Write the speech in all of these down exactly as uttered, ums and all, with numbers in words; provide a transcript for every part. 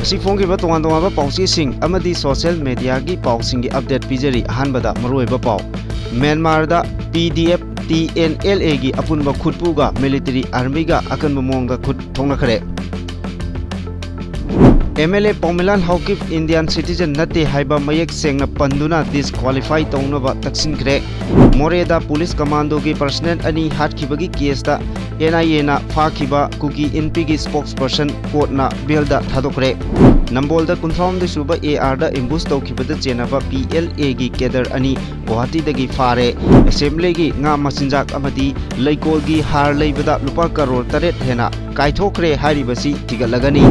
ꯉꯁꯤ ꯐꯣꯡꯈꯤꯕ ꯇꯣꯉꯥꯟ ꯇꯣꯉꯥꯟꯕ ꯄꯥꯎꯆꯦꯁꯤꯡ ꯑꯃꯗꯤ social mediaꯒꯤ ꯄꯥꯎꯁꯤꯡꯒꯤ update ꯄꯤꯖꯔꯤ꯫ ꯑꯍꯥꯟꯕꯗ ꯃꯔꯨꯑꯣꯏꯕ ꯄꯥꯎ꯫ ꯃ꯭ꯌꯥꯟꯃꯥꯔꯗ P D F T N L Aꯒꯤ ꯑꯄꯨꯟꯕ ꯈꯨꯠꯄꯨꯒ military armyꯒ ꯑꯀꯟꯕ ꯃꯑꯣꯡꯗ ꯈꯨꯠ ꯊꯣꯛꯅꯈ꯭ꯔꯦ꯫ M L A ꯄꯥꯎꯃꯤꯂꯥꯟ Haokip Indian citizen ꯅꯠꯇꯦ ꯍꯥꯏꯕ ꯃꯌꯦꯛ ꯁꯦꯡꯅ ꯄꯟꯗꯨꯅ disqualify ꯇꯧꯅꯕ ꯇꯛꯁꯤꯟꯈ꯭ꯔꯦ꯫ ꯃꯣꯔꯦꯗ police commandoꯒꯤ personnel ꯑꯅꯤ ꯍꯥꯠꯈꯤꯕꯒꯤ caseꯇ N I Aꯅ ꯐꯥꯈꯤꯕ ꯀꯨꯀꯤ ꯏꯟꯄꯤꯒꯤ spokesperson courtꯅ bailꯗ ꯊꯥꯗꯣꯛꯈ꯭ꯔꯦ꯫ ꯅꯝꯕꯣꯜꯗ ꯀꯨꯟꯊ꯭ꯔꯥꯍꯨꯝꯗꯣꯏ ꯁꯨꯕ A R the ambush ꯇꯧꯈꯤꯕꯗ ꯆꯦꯟꯅꯕ P L Aꯒꯤ cadre ꯑꯅꯤ ꯒꯨꯋꯥꯍꯥꯇꯤꯗꯒꯤ ꯐꯥꯔꯦ꯫ Assemblyꯒꯤ ꯉꯥ ꯃꯆꯤꯟꯖꯥꯛ ꯑꯃꯗꯤ ꯂꯩꯀꯣꯜꯒꯤ ꯍꯥꯔ ꯂꯩꯕꯗ ꯂꯨꯄꯥ ꯀꯔꯣꯔ ꯇꯔꯦꯠ ꯍꯦꯟꯅ ꯀꯥꯏꯊꯣꯛꯈ꯭ꯔꯦ ꯍꯥꯏꯔꯤꯕꯁꯤ ꯊꯤꯒꯠꯂꯒꯅꯤ꯫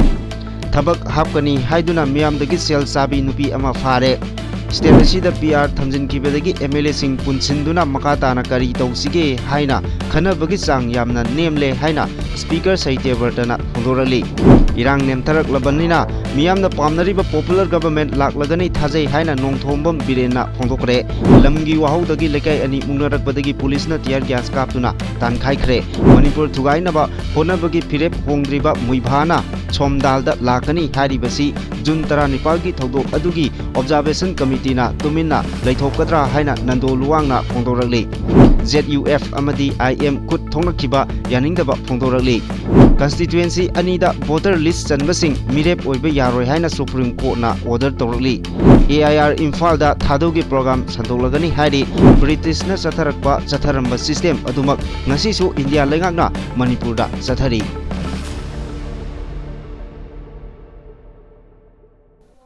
ꯊꯕꯛ ꯍꯥꯞꯀꯅꯤ ꯍꯥꯏꯗꯨꯅ ꯃꯤꯌꯥꯝꯗꯒꯤ ꯁꯦꯜ ꯆꯥꯕꯤ ꯅꯨꯄꯤ ꯑꯃ ꯐꯥꯔꯦ꯫ State ꯑꯁꯤꯗ P R ꯊꯝꯖꯤꯟꯈꯤꯕꯗꯒꯤ M L Aꯁꯤꯡ ꯄꯨꯟꯁꯤꯟꯗꯨꯅ ꯃꯈꯥ ꯇꯥꯅ ꯀꯔꯤ ꯇꯧꯁꯤꯒꯦ ꯍꯥꯏꯅ ꯈꯟꯅꯕꯒꯤ ꯆꯥꯡ ꯌꯥꯝꯅ ꯅꯦꯝꯂꯦ ꯍꯥꯏꯅ Speaker ꯁꯍꯤꯇ꯭ꯌꯕ꯭ꯔꯇꯅ ꯐꯣꯡꯗꯣꯔꯛꯂꯤ꯫ ꯏꯔꯥꯡ ꯅꯦꯝꯊꯔꯛꯂꯕꯅꯤꯅ ꯃꯤꯌꯥꯝꯅ ꯄꯥꯝꯅꯔꯤꯕ popular government ꯂꯥꯛꯂꯒꯅꯤ ꯊꯥꯖꯩ ꯍꯥꯏꯅ ꯅꯣꯡꯊꯣꯝꯕꯝ ꯕꯤꯔꯦꯟꯅ ꯐꯣꯡꯗꯣꯛꯈ꯭ꯔꯦ꯫ ꯂꯝꯒꯤ ꯋꯥꯍꯧꯗꯒꯤ ꯂꯩꯀꯥꯏ ꯑꯅꯤ ꯃꯨꯛꯅꯔꯛꯄꯗꯒꯤ policeꯅ tear gas ꯀꯥꯞꯇꯨꯅ ꯇꯥꯟꯈꯥꯏꯈ꯭ꯔꯦ꯫ ꯃꯅꯤꯄꯨꯔ ꯊꯨꯒꯥꯏꯅꯕ ꯍꯣꯠꯅꯕꯒꯤ ꯐꯤꯔꯦꯞ ꯍꯣꯡꯗ꯭ꯔꯤꯕ ꯃꯨꯏꯚꯥꯅ ꯁꯣꯝꯗꯥꯜꯗ ꯂꯥꯛꯀꯅꯤ ꯍꯥꯏꯔꯤꯕꯁꯤ June ꯇꯔꯥꯅꯤꯄꯥꯜꯒꯤ ꯊꯧꯗꯣꯛ ꯑꯗꯨꯒꯤ observation committeeꯅ ꯇꯨꯃꯤꯟꯅ ꯂꯩꯊꯣꯛꯀꯗ꯭ꯔꯥ ꯍꯥꯏꯅ ꯅꯟꯗꯣ ꯂꯨꯋꯥꯡꯅ ꯐꯣꯡꯗꯣꯔꯛꯂꯤ꯫ Z U F ꯑꯃꯗꯤ I M ꯈꯨꯠ ꯊꯣꯛꯅꯈꯤꯕ ꯌꯥꯅꯤꯡꯗꯕ ꯐꯣꯡꯗꯣꯔꯛꯂꯤ꯫ Constituency ꯑꯅꯤꯗ voter list ꯆꯟꯕꯁꯤꯡ ꯃꯤꯔꯦꯞ ꯑꯣꯏꯕ ꯌꯥꯔꯣꯏ ꯍꯥꯏꯅ Supreme Courtꯅ order ꯇꯧꯔꯛꯂꯤ꯫ A I R ꯏꯝꯐꯥꯜꯗ ꯊꯥꯗꯧꯒꯤ program ꯁꯟꯗꯣꯛꯂꯒꯅꯤ ꯍꯥꯏꯔꯤ꯫ Britishꯅ ꯆꯠꯊꯔꯛꯄ ꯆꯠꯊꯔꯝꯕ system ꯑꯗꯨꯃꯛ ꯉꯁꯤꯁꯨ ꯏꯟꯗꯤꯌꯥ ꯂꯩꯉꯥꯛꯅ ꯃꯅꯤꯄꯨꯔꯗ ꯆꯠꯊꯔꯤ꯫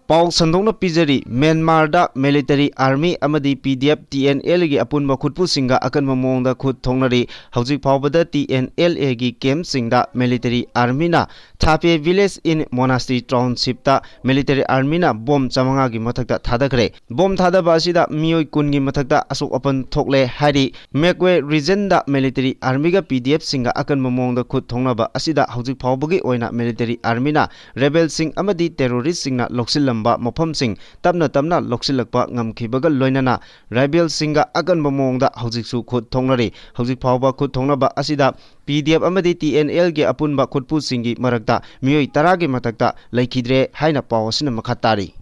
ꯄꯥꯎ ꯁꯟꯗꯣꯛꯅ ꯄꯤꯖꯔꯤ꯫ ꯃ꯭ꯌꯥꯟꯃꯥꯔꯗ military army ꯑꯃꯗꯤ P D F T N Lꯒꯤ ꯑꯄꯨꯟꯕ ꯈꯨꯠꯄꯨꯁꯤꯡꯒ ꯑꯀꯟꯕ ꯃꯑꯣꯡꯗ ꯈꯨꯠ ꯊꯣꯛꯅꯔꯤ꯫ ꯍꯧꯖꯤꯛ ꯐꯥꯎꯕꯗ T N L Aꯒꯤ campꯁꯤꯡꯗ military armyꯅ Thape village in Monastery townshipꯇ military armyꯅ bomb ꯆꯥꯃꯉꯥꯒꯤ ꯃꯊꯛꯇ ꯊꯥꯗꯈ꯭ꯔꯦ꯫ Bomb ꯊꯥꯗꯕ ꯑꯁꯤꯗ ꯃꯤꯑꯣꯏ ꯀꯨꯟꯒꯤ ꯃꯊꯛꯇ ꯑꯁꯣꯛ ꯑꯄꯟ ꯊꯣꯛꯂꯦ ꯍꯥꯏꯔꯤ꯫ Magway regionꯗ military armyꯒ P D Fꯁꯤꯡꯒ ꯑꯀꯟꯕ ꯃꯑꯣꯡꯗ ꯈꯨꯠ ꯊꯣꯛꯅꯕ ꯑꯁꯤꯗ ꯍꯧꯖꯤꯛ ꯐꯥꯎꯕꯒꯤ ꯑꯣꯏꯅ military armyꯅ rebelꯁꯤꯡ ꯑꯃꯗꯤ terroristꯁꯤꯡꯅ ꯂꯧꯁꯤꯜꯂꯝꯕ ꯂꯩꯔꯝꯕ ꯃꯐꯝꯁꯤꯡ ꯇꯞꯅ ꯇꯞꯅ ꯂꯧꯁꯤꯜꯂꯛꯄ ꯉꯝꯈꯤꯕꯒ ꯂꯣꯏꯅꯅ ꯔꯥꯏꯕꯦꯜꯁꯤꯡꯒ ꯑꯀꯟꯕ ꯃꯑꯣꯡꯗ ꯍꯧꯖꯤꯛꯁꯨ ꯈꯨꯠ ꯊꯣꯛꯅꯔꯤ꯫ ꯍꯧꯖꯤꯛ ꯐꯥꯎꯕ ꯈꯨꯠ ꯊꯣꯛꯅꯕ ꯑꯁꯤꯗ ꯄꯤ ꯗꯤ ꯑꯦꯐ ꯑꯃꯗꯤ ꯇꯤ ꯑꯦꯟ ꯑꯦꯜꯒꯤ ꯑꯄꯨꯟꯕ ꯈꯨꯠꯄꯨꯁꯤꯡꯒꯤ ꯃꯔꯛꯇ ꯃꯤꯑꯣꯏ ꯇꯔꯥꯒꯤ ꯃꯊꯛꯇ ꯂꯩꯈꯤꯗ꯭ꯔꯦ ꯍꯥꯏꯅ ꯄꯥꯎ ꯑꯁꯤꯅ ꯃꯈꯥ ꯇꯥꯔꯤ꯫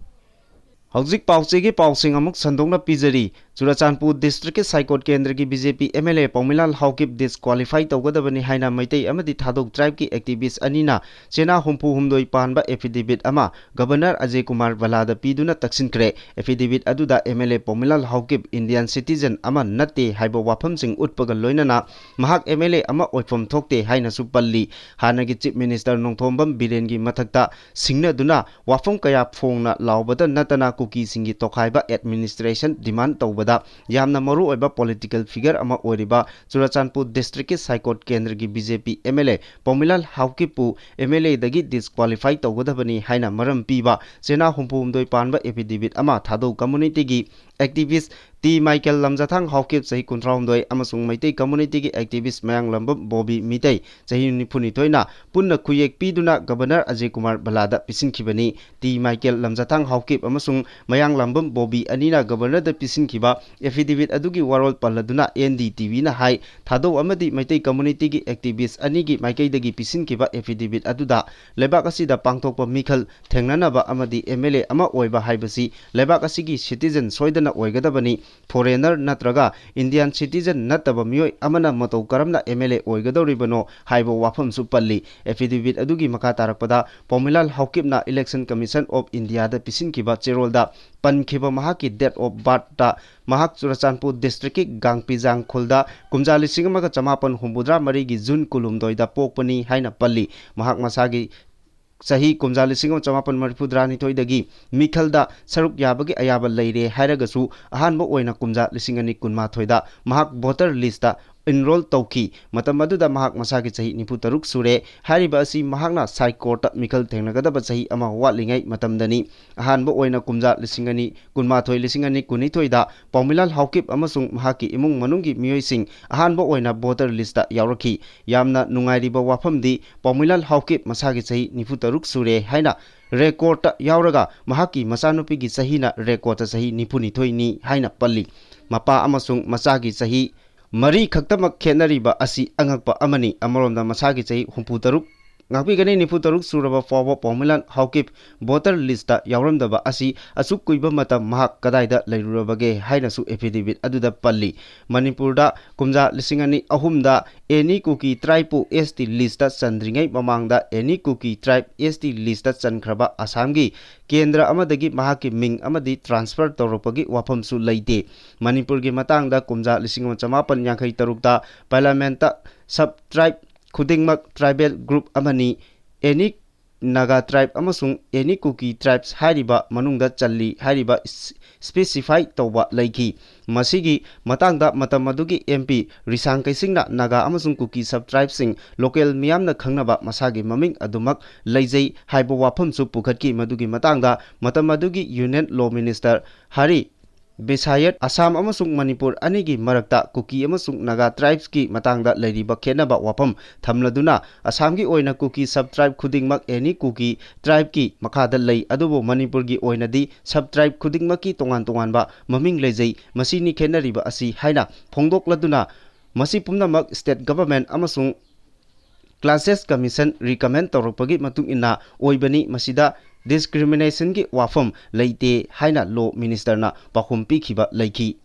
ꯍꯧꯖꯤꯛ ꯄꯥꯎꯆꯦꯒꯤ ꯄꯥꯎꯁꯤꯡ ꯑꯃꯨꯛ ꯁꯟꯗꯣꯛꯅ ꯄꯤꯖꯔꯤ꯫ ꯆꯨꯔꯆꯥꯟꯄꯨꯔ ꯗꯤꯁꯇ꯭ꯔꯤꯛꯀꯤ ꯁꯥꯏꯀꯣꯠ ꯀꯦꯟꯗ꯭ꯔꯒꯤ B J P M L A Paominlal Haokip disqualify ꯇꯧꯒꯗꯕꯅꯤ ꯍꯥꯏꯅ ꯃꯩꯇꯩ ꯑꯃꯗꯤ ꯊꯥꯗꯧ ꯇ꯭ꯔꯥꯏꯕꯀꯤ ꯑꯦꯛꯇꯤꯚꯤꯁ ꯑꯅꯤꯅ ꯆꯦꯅꯥ ꯍꯨꯝꯐꯨ ꯍꯨꯝꯗꯣꯏ ꯄꯥꯟꯕ ꯑꯦꯐꯤꯗꯦꯕꯤꯠ ꯑꯃ ꯒꯕꯔꯅꯔ ꯑꯖꯌ ꯀꯨꯃꯥꯔ ꯚꯂꯥꯗ ꯄꯤꯗꯨꯅ ꯇꯛꯁꯤꯟꯈ꯭ꯔꯦ꯫ ꯑꯦꯐꯤꯗꯦꯕꯤꯠ ꯑꯗꯨꯗ M L A Paominlal Haokip Indian citizen ꯑꯃ ꯅꯠꯇꯦ ꯍꯥꯏꯕ ꯋꯥꯐꯝꯁꯤꯡ ꯎꯠꯄꯒ ꯂꯣꯏꯅꯅ ꯃꯍꯥꯛ ꯑꯦꯝ ꯑꯦꯜ ꯑꯦ ꯑꯃ ꯑꯣꯏꯐꯝ ꯊꯣꯛꯇꯦ ꯍꯥꯏꯅꯁꯨ ꯄꯜꯂꯤ꯫ ꯍꯥꯟꯅꯒꯤ ꯆꯤꯐ ꯃꯤꯅꯤꯁꯇꯔ ꯅꯣꯡꯊꯣꯝꯕꯝ ꯕꯤꯔꯦꯟꯒꯤ ꯃꯊꯛꯇ ꯁꯤꯡꯅꯗꯨꯅ ꯋꯥꯐꯝ ꯀꯌꯥ ꯐꯣꯡꯅ ꯂꯥꯎꯕꯗ ꯅꯠꯇꯅ ꯀꯨꯀꯤꯁꯤꯡꯒꯤ ꯇꯣꯈꯥꯏꯕ ꯑꯦꯗꯃꯤꯅꯤꯁꯇ꯭ꯔꯦꯁꯟ ꯗꯤꯃꯥꯟ ꯇꯧꯕꯗ ꯌꯥꯝꯅ ꯃꯔꯨꯑꯣꯏꯕ ꯄꯣꯂꯤꯇꯤꯀꯦꯜ ꯐꯤꯒꯔ ꯑꯃ ꯑꯣꯏꯔꯤꯕ ꯆꯨꯔꯆꯥꯟꯄꯨꯔ ꯗꯤꯁꯇ꯭ꯔꯤꯛꯀꯤ ꯁꯥꯏꯀꯣꯠ ꯀꯦꯟꯗ꯭ꯔꯒꯤ B J P M L A Paominlal ꯍꯥꯎꯀꯤꯞꯄꯨ ꯑꯦꯝ ꯑꯦꯜ ꯑꯦꯗꯒꯤ ꯗꯤꯁꯀ꯭ꯋꯥꯂꯤꯐꯥꯏ ꯇꯧꯒꯗꯕꯅꯤ ꯍꯥꯏꯅ ꯃꯔꯝ ꯄꯤꯕ ꯆꯦꯅꯥ ꯍꯨꯝꯐꯨ ꯍꯨꯝꯗꯣꯏ ꯄꯥꯟꯕ ꯑꯦꯐꯤꯗꯦꯕꯤꯠ ꯑꯃ ꯊꯥꯗꯧ ꯀꯝꯃꯨꯅꯤꯇꯤꯒꯤ ꯑꯦꯛꯇꯤꯚꯤꯁ ꯇꯤ ꯃꯥꯏꯀꯦꯜ ꯂꯝꯖꯥꯊꯥꯡ ꯍꯥꯎꯀꯤꯞ ꯆꯍꯤ ꯀꯨꯟꯊ꯭ꯔꯥ ꯍꯨꯝꯗꯣꯏ ꯑꯃꯁꯨꯡ ꯃꯩꯇꯩ ꯀꯝꯃꯨꯅꯤꯇꯤꯒꯤ ꯑꯦꯛꯇꯤꯚꯤꯁ ꯃꯌꯥꯡꯂꯝꯕꯝ ꯕꯣꯕꯤ ꯃꯤꯇꯩ ꯆꯍꯤ ꯅꯤꯐꯨꯅꯤꯊꯣꯏꯅ ꯄꯨꯟꯅ ꯈꯨꯌꯦꯛ ꯄꯤꯗꯨꯅ governor Ajay Kumar ꯚꯂꯥꯗ ꯄꯤꯁꯤꯟꯈꯤꯕꯅꯤ꯫ T Michael ꯂꯝꯖꯥꯊꯥꯡ Haokip ꯑꯃꯁꯨꯡ ꯃꯌꯥꯡꯂꯝꯕꯝ ꯕꯣꯕꯤ ꯑꯅꯤꯅ ꯒꯕꯔꯅꯔꯗ ꯄꯤꯁꯤꯟꯈꯤꯕ ꯑꯦꯐꯤꯗꯦꯕꯤꯠ ꯑꯗꯨꯒꯤ ꯋꯥꯔꯣꯜ ꯄꯜꯂꯗꯨꯅ ꯑꯦꯟ ꯗꯤ ꯇꯤ ꯚꯤꯅ ꯍꯥꯏ, ꯊꯥꯗꯧ ꯑꯃꯗꯤ ꯃꯩꯇꯩ ꯀꯝꯃꯨꯅꯤꯇꯤꯒꯤ ꯑꯦꯛꯇꯤꯚꯤꯁ ꯑꯅꯤꯒꯤ ꯃꯥꯏꯀꯩꯗꯒꯤ ꯄꯤꯁꯤꯟꯈꯤꯕ ꯑꯦꯐꯤꯗꯦꯕꯤꯠ ꯑꯗꯨꯗ ꯂꯩꯕꯥꯛ ꯑꯁꯤꯗ ꯄꯥꯡꯊꯣꯛꯄ ꯃꯤꯈꯜ ꯊꯦꯡꯅꯅꯕ ꯑꯃꯗꯤ ꯑꯦꯝ ꯑꯦꯜ ꯑꯦ ꯑꯃ ꯑꯣꯏꯕ ꯍꯥꯏꯕꯁꯤ ꯂꯩꯕꯥꯛ ꯑꯁꯤꯒꯤ ꯁꯤꯇꯤꯖꯟ ꯁꯣꯏꯗꯅ ꯑꯣꯏꯒꯗꯕꯅꯤ꯫ ꯐꯣꯔꯦꯅꯔ ꯅꯠꯇ꯭ꯔꯒ ꯏꯟꯗꯤꯌꯥꯟ ꯁꯤꯇꯤꯖꯟ ꯅꯠꯇꯕ ꯃꯤꯑꯣꯏ ꯑꯃꯅ ꯃꯇꯧ ꯀꯔꯝꯅ ꯑꯦꯝ ꯑꯦꯜ ꯑꯦ ꯑꯣꯏꯒꯗꯧꯔꯤꯕꯅꯣ ꯍꯥꯏꯕ ꯋꯥꯐꯝꯁꯨ ꯄꯜꯂꯤ꯫ ꯑꯦꯐꯤꯗꯦꯕꯤꯠ ꯑꯗꯨꯒꯤ ꯃꯈꯥ ꯇꯥꯔꯛꯄꯗ ꯄꯥꯎꯃꯤꯂꯥꯜ ꯍꯥꯎꯀꯤꯞꯅ ꯏꯂꯦꯛꯁꯟ ꯀꯃꯤꯁꯟ ꯑꯣꯐ ꯏꯟꯗꯤꯌꯥꯗ ꯄꯤꯁꯤꯟꯈꯤꯕ ꯆꯦꯔꯣꯜꯗ ꯄꯟꯈꯤꯕ ꯃꯍꯥꯛꯀꯤ ꯗꯦꯠ ꯑꯣꯐ ꯕꯥꯔꯠꯇ ꯃꯍꯥꯛ ꯆꯨꯔꯆꯥꯟꯄꯨꯔ ꯗꯤꯁꯇ꯭ꯔꯤꯛꯀꯤ ꯒꯥꯡꯄꯤꯖꯥꯡ ꯈꯨꯜꯗ ꯀꯨꯝꯖꯥ ꯂꯤꯁꯤꯡ ꯑꯃꯒ ꯆꯃꯥꯄꯟ ꯍꯨꯝꯐꯨꯇꯔꯥ ꯃꯔꯤꯒꯤ ꯖꯨꯟ ꯀꯨꯟꯍꯨꯝꯗꯣꯏꯗ ꯄꯣꯛꯄꯅꯤ ꯍꯥꯏꯅ ꯄꯜꯂꯤ꯫ ꯃꯍꯥꯛ ꯃꯁꯥꯒꯤ ꯆꯍꯤ ꯀꯨꯝꯖꯥ ꯂꯤꯁꯤꯡ ꯑꯃ ꯆꯃꯥꯄꯟ ꯃꯔꯤꯐꯨꯇꯔꯥꯅꯤꯊꯣꯏꯗꯒꯤ ꯃꯤꯈꯜꯗ ꯁꯔꯨꯛ ꯌꯥꯕꯒꯤ ꯑꯌꯥꯕ ꯂꯩꯔꯦ ꯍꯥꯏꯔꯒꯁꯨ, ꯑꯍꯥꯟꯕ ꯑꯣꯏꯅ ꯀꯨꯝꯖꯥ ꯂꯤꯁꯤꯡ ꯑꯅꯤ ꯀꯨꯟꯃꯥꯊꯣꯏꯗ ꯃꯍꯥꯛ ꯚꯣꯇꯔ ꯂꯤꯁꯇ ꯏꯟꯔꯣꯜ ꯇꯧꯈꯤ꯫ ꯃꯇꯝ ꯑꯗꯨꯗ ꯃꯍꯥꯛ ꯃꯁꯥꯒꯤ ꯆꯍꯤ ꯅꯤꯐꯨ ꯇꯔꯨꯛ ꯁꯨꯔꯦ꯫ ꯍꯥꯏꯔꯤꯕ ꯑꯁꯤ ꯃꯍꯥꯛꯅ ꯁꯥꯏ ꯀꯣꯔꯠꯇ ꯃꯤꯈꯜ ꯊꯦꯡꯅꯒꯗꯕ ꯆꯍꯤ ꯑꯃ ꯋꯥꯠꯂꯤꯉꯩ ꯃꯇꯝꯗꯅꯤ꯫ ꯑꯍꯥꯟꯕ ꯑꯣꯏꯅ ꯀꯨꯝꯖꯥ ꯂꯤꯁꯤꯡ ꯑꯅꯤ ꯀꯨꯟꯃꯥꯊꯣꯏ, ꯂꯤꯁꯤꯡ ꯑꯅꯤ ꯀꯨꯟꯅꯤꯊꯣꯏꯗ ꯄꯥꯎꯃꯤꯂꯥꯜ ꯍꯥꯎꯀꯤꯞ ꯑꯃꯁꯨꯡ ꯃꯍꯥꯛꯀꯤ ꯏꯃꯨꯡ ꯃꯅꯨꯡꯒꯤ ꯃꯤꯑꯣꯏꯁꯤꯡ ꯑꯍꯥꯟꯕ ꯑꯣꯏꯅ ꯚꯣꯇꯔ ꯂꯤꯁꯇ ꯌꯥꯎꯔꯛꯈꯤ꯫ ꯌꯥꯝꯅ ꯅꯨꯡꯉꯥꯏꯔꯤꯕ ꯋꯥꯐꯝꯗꯤ ꯄꯥꯎꯃꯤꯂꯥꯜ ꯍꯥꯎꯀꯤꯞ ꯃꯁꯥꯒꯤ ꯆꯍꯤ ꯅꯤꯐꯨ ꯇꯔꯨꯛ ꯁꯨꯔꯦ ꯍꯥꯏꯅ ꯔꯦꯀꯣꯔꯠꯇ ꯌꯥꯎꯔꯒ ꯃꯍꯥꯛꯀꯤ ꯃꯆꯥꯅꯨꯄꯤꯒꯤ ꯆꯍꯤꯅ ꯔꯦꯀꯣꯔꯠꯇ ꯆꯍꯤ ꯅꯤꯐꯨꯅꯤꯊꯣꯏꯅꯤ ꯍꯥꯏꯅ ꯄꯜꯂꯤ꯫ ꯃꯄꯥ ꯑꯃꯁꯨꯡ ꯃꯆꯥꯒꯤ ꯆꯍꯤ ꯃꯔꯤ ꯈꯛꯇꯃꯛ ꯈꯦꯠꯅꯔꯤꯕ ꯑꯁꯤ ꯑꯉꯛꯄ ꯑꯃꯅꯤ꯫ ꯑꯃꯔꯣꯝꯗ ꯃꯁꯥꯒꯤ ꯆꯍꯤ ꯍꯨꯝꯐꯨꯇꯔꯨꯛ ꯉꯥꯛꯄꯤꯒꯅꯤ, ꯅꯤꯐꯨꯇꯔꯨꯛ ꯁꯨꯔꯕ ꯐꯥꯎꯕ ꯄꯥꯎꯃꯤꯂꯥꯟ ꯍꯥꯎꯀꯤꯞ ꯚꯣꯇꯔ ꯂꯤꯁꯇ ꯌꯥꯎꯔꯝꯗꯕ ꯑꯁꯤ ꯑꯁꯨꯛ ꯀꯨꯏꯕ ꯃꯇꯝ ꯃꯍꯥꯛ ꯀꯗꯥꯏꯗ ꯂꯩꯔꯨꯔꯕꯒꯦ ꯍꯥꯏꯅꯁꯨ ꯑꯦꯐꯤꯗꯦꯕꯤꯠ ꯑꯗꯨꯗ ꯄꯜꯂꯤ꯫ ꯃꯅꯤꯄꯨꯔꯗ ꯀꯨꯝꯖꯥ ꯂꯤꯁꯤꯡ ꯑꯅꯤ ꯑꯍꯨꯝꯗ ꯑꯦꯅꯤ ꯀꯨꯀꯤ ꯇ꯭ꯔꯥꯏꯕꯄꯨ ꯑꯦꯁ ꯇꯤ ꯂꯤꯁꯇ ꯆꯟꯗ꯭ꯔꯤꯉꯩ ꯃꯃꯥꯡꯗ ꯑꯦꯅꯤ ꯀꯨꯀꯤ ꯇ꯭ꯔꯥꯏꯕ ꯑꯦꯁ ꯇꯤ ꯂꯤꯁꯇ ꯆꯟꯈ꯭ꯔꯕ ꯑꯁꯥꯝꯒꯤ ꯀꯦꯟꯗ꯭ꯔ ꯑꯃꯗꯒꯤ ꯃꯍꯥꯛꯀꯤ ꯃꯤꯡ ꯑꯃꯗꯤ ꯇ꯭ꯔꯥꯟꯁꯐꯔ ꯇꯧꯔꯛꯄꯒꯤ ꯋꯥꯐꯝꯁꯨ ꯂꯩꯇꯦ꯫ ꯃꯅꯤꯄꯨꯔꯒꯤ ꯃꯇꯥꯡꯗ ꯀꯨꯝꯖꯥ ꯂꯤꯁꯤꯡ ꯑꯃ ꯆꯃꯥꯄꯟ ꯌꯥꯡꯈꯩ ꯇꯔꯨꯛꯇ ꯄꯥꯔꯂꯤꯌꯥꯃꯦꯟꯠꯇ ꯁꯕ ꯇ꯭ꯔꯥꯏꯕ ꯈꯨꯗꯤꯡꯃꯛ ꯇ꯭ꯔꯥꯏꯕꯦꯜ ꯒ꯭ꯔꯨꯞ ꯑꯃꯅꯤ꯫ ꯑꯦꯅꯤ ꯅꯥꯒꯥ ꯇ꯭ꯔꯥꯏꯕ ꯑꯃꯁꯨꯡ ꯑꯦꯅꯤ ꯀꯨꯀꯤ ꯇ꯭ꯔꯥꯏꯕꯁ ꯍꯥꯏꯔꯤꯕ ꯃꯅꯨꯡꯗ ꯆꯜꯂꯤ ꯍꯥꯏꯔꯤꯕ ꯏꯁ-, ꯁ꯭ꯄꯦꯁꯤꯐꯥꯏ ꯇꯧꯕ ꯂꯩꯈꯤ꯫ ꯃꯁꯤꯒꯤ ꯃꯇꯥꯡꯗ ꯃꯇꯝ ꯑꯗꯨꯒꯤ ꯑꯦꯝ ꯄꯤ ꯔꯤꯁꯥꯡ ꯀꯩꯁꯤꯡꯅ ꯅꯥꯒꯥ ꯑꯃꯁꯨꯡ ꯀꯨꯀꯤ ꯁꯕ ꯇ꯭ꯔꯥꯏꯕꯁꯤꯡ ꯂꯣꯀꯦꯜ ꯃꯤꯌꯥꯝꯅ ꯈꯪꯅꯕ ꯃꯁꯥꯒꯤ ꯃꯃꯤꯡ ꯑꯗꯨꯃꯛ ꯂꯩꯖꯩ ꯍꯥꯏꯕ ꯋꯥꯐꯝꯁꯨ ꯄꯨꯈꯠꯈꯤ꯫ ꯃꯗꯨꯒꯤ ꯃꯇꯥꯡꯗ ꯃꯇꯝ ꯑꯗꯨꯒꯤ ꯌꯨꯅꯤꯌꯟ ꯂꯣ ꯃꯤꯅꯤꯁꯇꯔ ꯍꯔꯤ ꯕꯤꯁꯥꯌꯠ ꯑꯁꯥꯝ ꯑꯃꯁꯨꯡ ꯃꯅꯤꯄꯨꯔ ꯑꯅꯤꯒꯤ ꯃꯔꯛꯇ ꯀꯨꯀꯤ ꯑꯃꯁꯨꯡ ꯅꯥꯒꯥ ꯇ꯭ꯔꯥꯏꯕꯁꯀꯤ ꯃꯇꯥꯡꯗ ꯂꯩꯔꯤꯕ ꯈꯦꯠꯅꯕ ꯋꯥꯐꯝ ꯊꯝꯂꯗꯨꯅ ꯑꯁꯥꯝꯒꯤ ꯑꯣꯏꯅ ꯀꯨꯀꯤ ꯁꯕ ꯇ꯭ꯔꯥꯏꯕ ꯈꯨꯗꯤꯡꯃꯛ ꯑꯦꯅꯤ ꯀꯨꯀꯤ ꯇ꯭ꯔꯥꯏꯕꯀꯤ ꯃꯈꯥꯗ ꯂꯩ, ꯑꯗꯨꯕꯨ ꯃꯅꯤꯄꯨꯔꯒꯤ ꯑꯣꯏꯅꯗꯤ ꯁꯕ ꯇ꯭ꯔꯥꯏꯕ ꯈꯨꯗꯤꯡꯃꯛꯀꯤ ꯇꯣꯉꯥꯟ ꯇꯣꯉꯥꯟꯕ ꯃꯃꯤꯡ ꯂꯩꯖꯩ꯫ ꯃꯁꯤꯅꯤ ꯈꯦꯠꯅꯔꯤꯕ ꯑꯁꯤ ꯍꯥꯏꯅ ꯐꯣꯡꯗꯣꯛꯂꯗꯨꯅ ꯃꯁꯤ ꯄꯨꯝꯅꯃꯛ ꯁ꯭ꯇꯦꯠ ꯒꯚꯔꯟꯃꯦꯟꯠ ꯑꯃꯁꯨꯡ ꯀ꯭ꯂꯥꯁꯦꯁ ꯀꯃꯤꯁꯟ ꯔꯤꯀꯃꯦꯟ ꯇꯧꯔꯛꯄꯒꯤ ꯃꯇꯨꯡ ꯏꯟꯅ ꯑꯣꯏꯕꯅꯤ꯫ ꯃꯁꯤꯗ ꯗꯤꯁꯀ꯭ꯔꯤꯃꯤꯅꯦꯁꯟꯒꯤ ꯋꯥꯐꯝ ꯂꯩꯇꯦ ꯍꯥꯏꯅ ꯂꯣ ꯃꯤꯅꯤꯁꯇꯔꯅ ꯄꯥꯎꯈꯨꯝ ꯄꯤꯈꯤꯕ ꯂꯩꯈꯤ꯫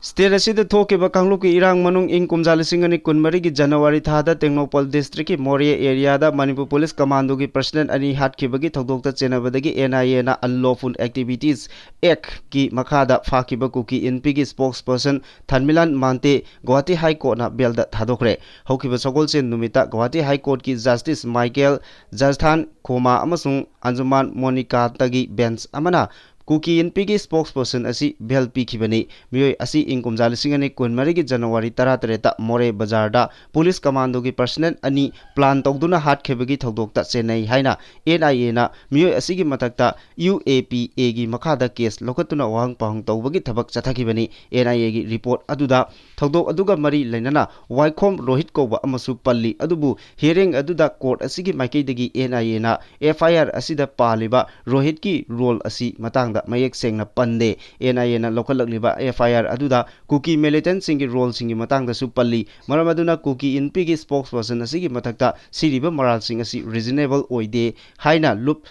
ꯁ꯭ꯇꯦꯠ ꯑꯁꯤꯗ ꯊꯣꯛꯈꯤꯕ ꯀꯥꯡꯂꯨꯞꯀꯤ ꯏꯔꯥꯡ ꯃꯅꯨꯡ ꯏꯪ ꯀꯨꯝꯖꯥ ꯂꯤꯁꯤꯡ ꯑꯅꯤ ꯀꯨꯟꯃꯔꯤꯒꯤ ꯖꯅꯋꯥꯔꯤ ꯊꯥꯗ ꯇꯦꯡꯅꯧꯄꯜ ꯗꯤꯁꯇ꯭ꯔꯤꯛꯀꯤ ꯃꯣꯔꯦ ꯑꯦꯔꯤꯌꯥꯗ ꯃꯅꯤꯄꯨꯔ ꯄꯨꯂꯤꯁ ꯀꯃꯥꯟꯗꯣꯒꯤ ꯄꯔꯁꯅꯦꯜ ꯑꯅꯤ ꯍꯥꯠꯈꯤꯕꯒꯤ ꯊꯧꯗꯣꯛꯇ ꯆꯦꯟꯅꯕꯗꯒꯤ ꯑꯦꯟ ꯑꯥꯏ ꯑꯦꯅ ꯑꯟꯂꯣꯐꯨꯜ ꯑꯦꯛꯇꯤꯚꯤꯇꯤꯁ ꯑꯦꯛꯀꯤ ꯃꯈꯥꯗ ꯐꯥꯈꯤꯕ ꯀꯨꯀꯤ ꯏꯟꯄꯤꯒꯤ ꯁ꯭ꯄꯣꯛꯁ ꯄꯔꯁꯟ ꯊꯟꯃꯤꯂꯥꯟ ꯃꯥꯟꯇꯦ ꯒꯨꯋꯥꯍꯥꯇꯤ ꯍꯥꯏ ꯀꯣꯔꯠꯅ ꯕꯦꯜꯗ ꯊꯥꯗꯣꯛꯈ꯭ꯔꯦ꯫ ꯍꯧꯈꯤꯕ ꯁꯒꯣꯜꯁꯦꯟ ꯅꯨꯃꯤꯠꯇ ꯒꯨꯋꯥꯍꯥꯇꯤ ꯍꯥꯏ ꯀꯣꯔꯠꯀꯤ ꯖꯁꯇꯤꯁ ꯃꯥꯏꯀꯦꯜ ꯖꯁꯊꯥꯟ ꯈꯣꯃꯥ ꯑꯃꯁꯨꯡ ꯑꯟꯖꯨꯃꯥꯟ ꯃꯣꯅꯤꯀꯥꯇꯒꯤ ꯕꯦꯟꯆ ꯑꯃꯅ ꯀꯨꯀꯤ ꯏꯟꯄꯤꯒꯤ spokesperson ꯑꯁꯤ bail ꯄꯤꯈꯤꯕꯅꯤ꯫ ꯃꯤꯑꯣꯏ ꯑꯁꯤ ꯏꯪ ꯀꯨꯝꯖꯥ ꯂꯤꯁꯤꯡ ꯑꯅꯤ ꯀꯨꯟꯃꯔꯤꯒꯤ January ꯇꯔꯥꯇꯔꯦꯠꯇ ꯃꯣꯔꯦ ꯕꯖꯥꯔꯗ police commandoꯒꯤ personnel ꯑꯅꯤ plan ꯇꯧꯗꯨꯅ ꯍꯥꯠꯈꯤꯕꯒꯤ ꯊꯧꯗꯣꯛꯇ ꯆꯦꯟꯅꯩ ꯍꯥꯏꯅ N I Aꯅ ꯃꯤꯑꯣꯏ ꯑꯁꯤꯒꯤ ꯃꯊꯛꯇ U A P Aꯒꯤ ꯃꯈꯥꯗ case ꯂꯧꯈꯠꯇꯨꯅ ꯋꯥꯍꯪ ꯄꯥꯎꯍꯪ ꯇꯧꯕꯒꯤ ꯊꯕꯛ ꯆꯠꯊꯈꯤꯕꯅꯤ꯫ N I Aꯒꯤ report ꯑꯗꯨꯗ ꯊꯧꯗꯣꯛ ꯑꯗꯨꯒ ꯃꯔꯤ ꯂꯩꯅꯅ ꯋꯥꯏꯈꯣꯝ ꯔꯣꯍꯤꯠ ꯀꯧꯕ ꯑꯃꯁꯨ ꯄꯜꯂꯤ꯫ ꯑꯗꯨꯕꯨ hearing ꯑꯗꯨꯗ court ꯑꯁꯤꯒꯤ ꯃꯥꯏꯀꯩꯗꯒꯤ N I Aꯅ F I R ꯑꯁꯤꯗ ꯄꯥꯜꯂꯤꯕ ꯔꯣꯍꯤꯠꯀꯤ role ꯑꯁꯤ ꯃꯇꯥꯡꯗ ꯃꯌꯦꯛ ꯁꯦꯡꯅ ꯄꯟꯗꯦ꯫ N I Aꯅ ꯂꯧꯈꯠꯂꯛꯂꯤꯕ F I R ꯑꯗꯨꯗ ꯀꯨꯀꯤ militantꯁꯤꯡꯒꯤ roleꯁꯤꯡꯒꯤ ꯃꯇꯥꯡꯗꯁꯨ ꯄꯜꯂꯤ꯫ ꯃꯔꯝ ꯑꯗꯨꯅ ꯀꯨꯀꯤ ꯏꯟꯄꯤꯒꯤ spokesperson ꯑꯁꯤꯒꯤ ꯃꯊꯛꯇ ꯁꯤꯔꯤꯕ ꯃꯔꯥꯜꯁꯤꯡ ꯑꯁꯤ reasonable ꯑꯣꯏꯗꯦ ꯍꯥꯏꯅ ꯂꯨꯞ-,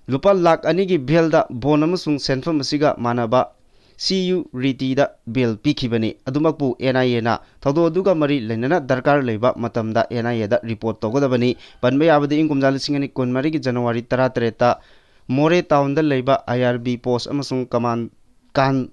ꯂꯨꯄꯥ ꯂꯥꯈ ꯑꯅꯤꯒꯤ bailꯗ bond ꯑꯃꯁꯨꯡ ꯁꯦꯟꯐꯝ ꯑꯁꯤꯒ ꯃꯥꯟꯅꯕ securityꯗ bail ꯄꯤꯈꯤꯕꯅꯤ꯫ ꯑꯗꯨꯃꯛꯄꯨ N I Aꯅ ꯊꯧꯗꯣꯛ ꯑꯗꯨꯒ ꯃꯔꯤ ꯂꯩꯅꯅ ꯗꯔꯀꯥꯔ ꯂꯩꯕ ꯃꯇꯝꯗ N I Aꯗ report ꯇꯧꯒꯗꯕꯅꯤ꯫ ꯄꯟꯕ ꯌꯥꯕꯗꯤ, ꯏꯪ ꯀꯨꯝꯖꯥ ꯂꯤꯁꯤꯡ ꯑꯅꯤ ꯀꯨꯟꯃꯔꯤꯒꯤ January ꯇꯔꯥꯇꯔꯦꯠꯇ ꯃꯣꯔꯦ townꯗ ꯂꯩꯕ I R B post ꯑꯃꯁꯨꯡ command ꯀꯥꯟ-,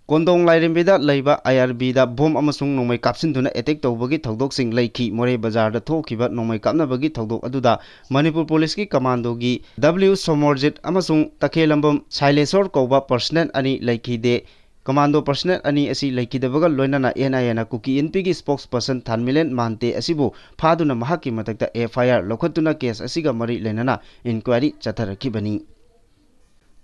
ꯀꯣꯟꯗꯣꯡ ꯂꯥꯏꯔꯦꯝꯕꯤꯗ ꯂꯩꯕ I R Bꯗ bomb ꯑꯃꯁꯨꯡ ꯅꯣꯡꯃꯩ ꯀꯥꯞꯁꯤꯟꯗꯨꯅ attack ꯇꯧꯕꯒꯤ ꯊꯧꯗꯣꯛꯁꯤꯡ ꯂꯩꯈꯤ꯫ ꯃꯣꯔꯦ ꯕꯖꯥꯔꯗ ꯊꯣꯛꯈꯤꯕ ꯅꯣꯡꯃꯩ ꯀꯥꯞꯅꯕꯒꯤ ꯊꯧꯗꯣꯛ ꯑꯗꯨꯗ ꯃꯅꯤꯄꯨꯔ policeꯀꯤ commandoꯒꯤ W ꯁꯣꯃꯣꯔꯖꯤꯠ ꯑꯃꯁꯨꯡ ꯇꯈꯦꯂꯝꯕꯝ ꯁꯥꯏꯂꯦꯁꯣꯔ ꯀꯧꯕ personnel ꯑꯅꯤ ꯂꯩꯈꯤꯗꯦ꯫ Commando personnel ꯑꯅꯤ ꯑꯁꯤ ꯂꯩꯈꯤꯗꯕꯒ ꯂꯣꯏꯅꯅ N I Aꯅ ꯀꯨꯀꯤ ꯏꯟꯄꯤꯒꯤ spokesperson ꯊꯥꯟꯃꯤꯂꯦꯟ ꯃꯥꯟꯇꯦ ꯑꯁꯤꯕꯨ ꯐꯥꯗꯨꯅ ꯃꯍꯥꯛꯀꯤ ꯃꯊꯛꯇ F I R ꯂꯧꯈꯠꯇꯨꯅ case ꯑꯁꯤꯒ ꯃꯔꯤ ꯂꯩꯅꯅ inquiry ꯆꯠꯊꯔꯛꯈꯤꯕꯅꯤ꯫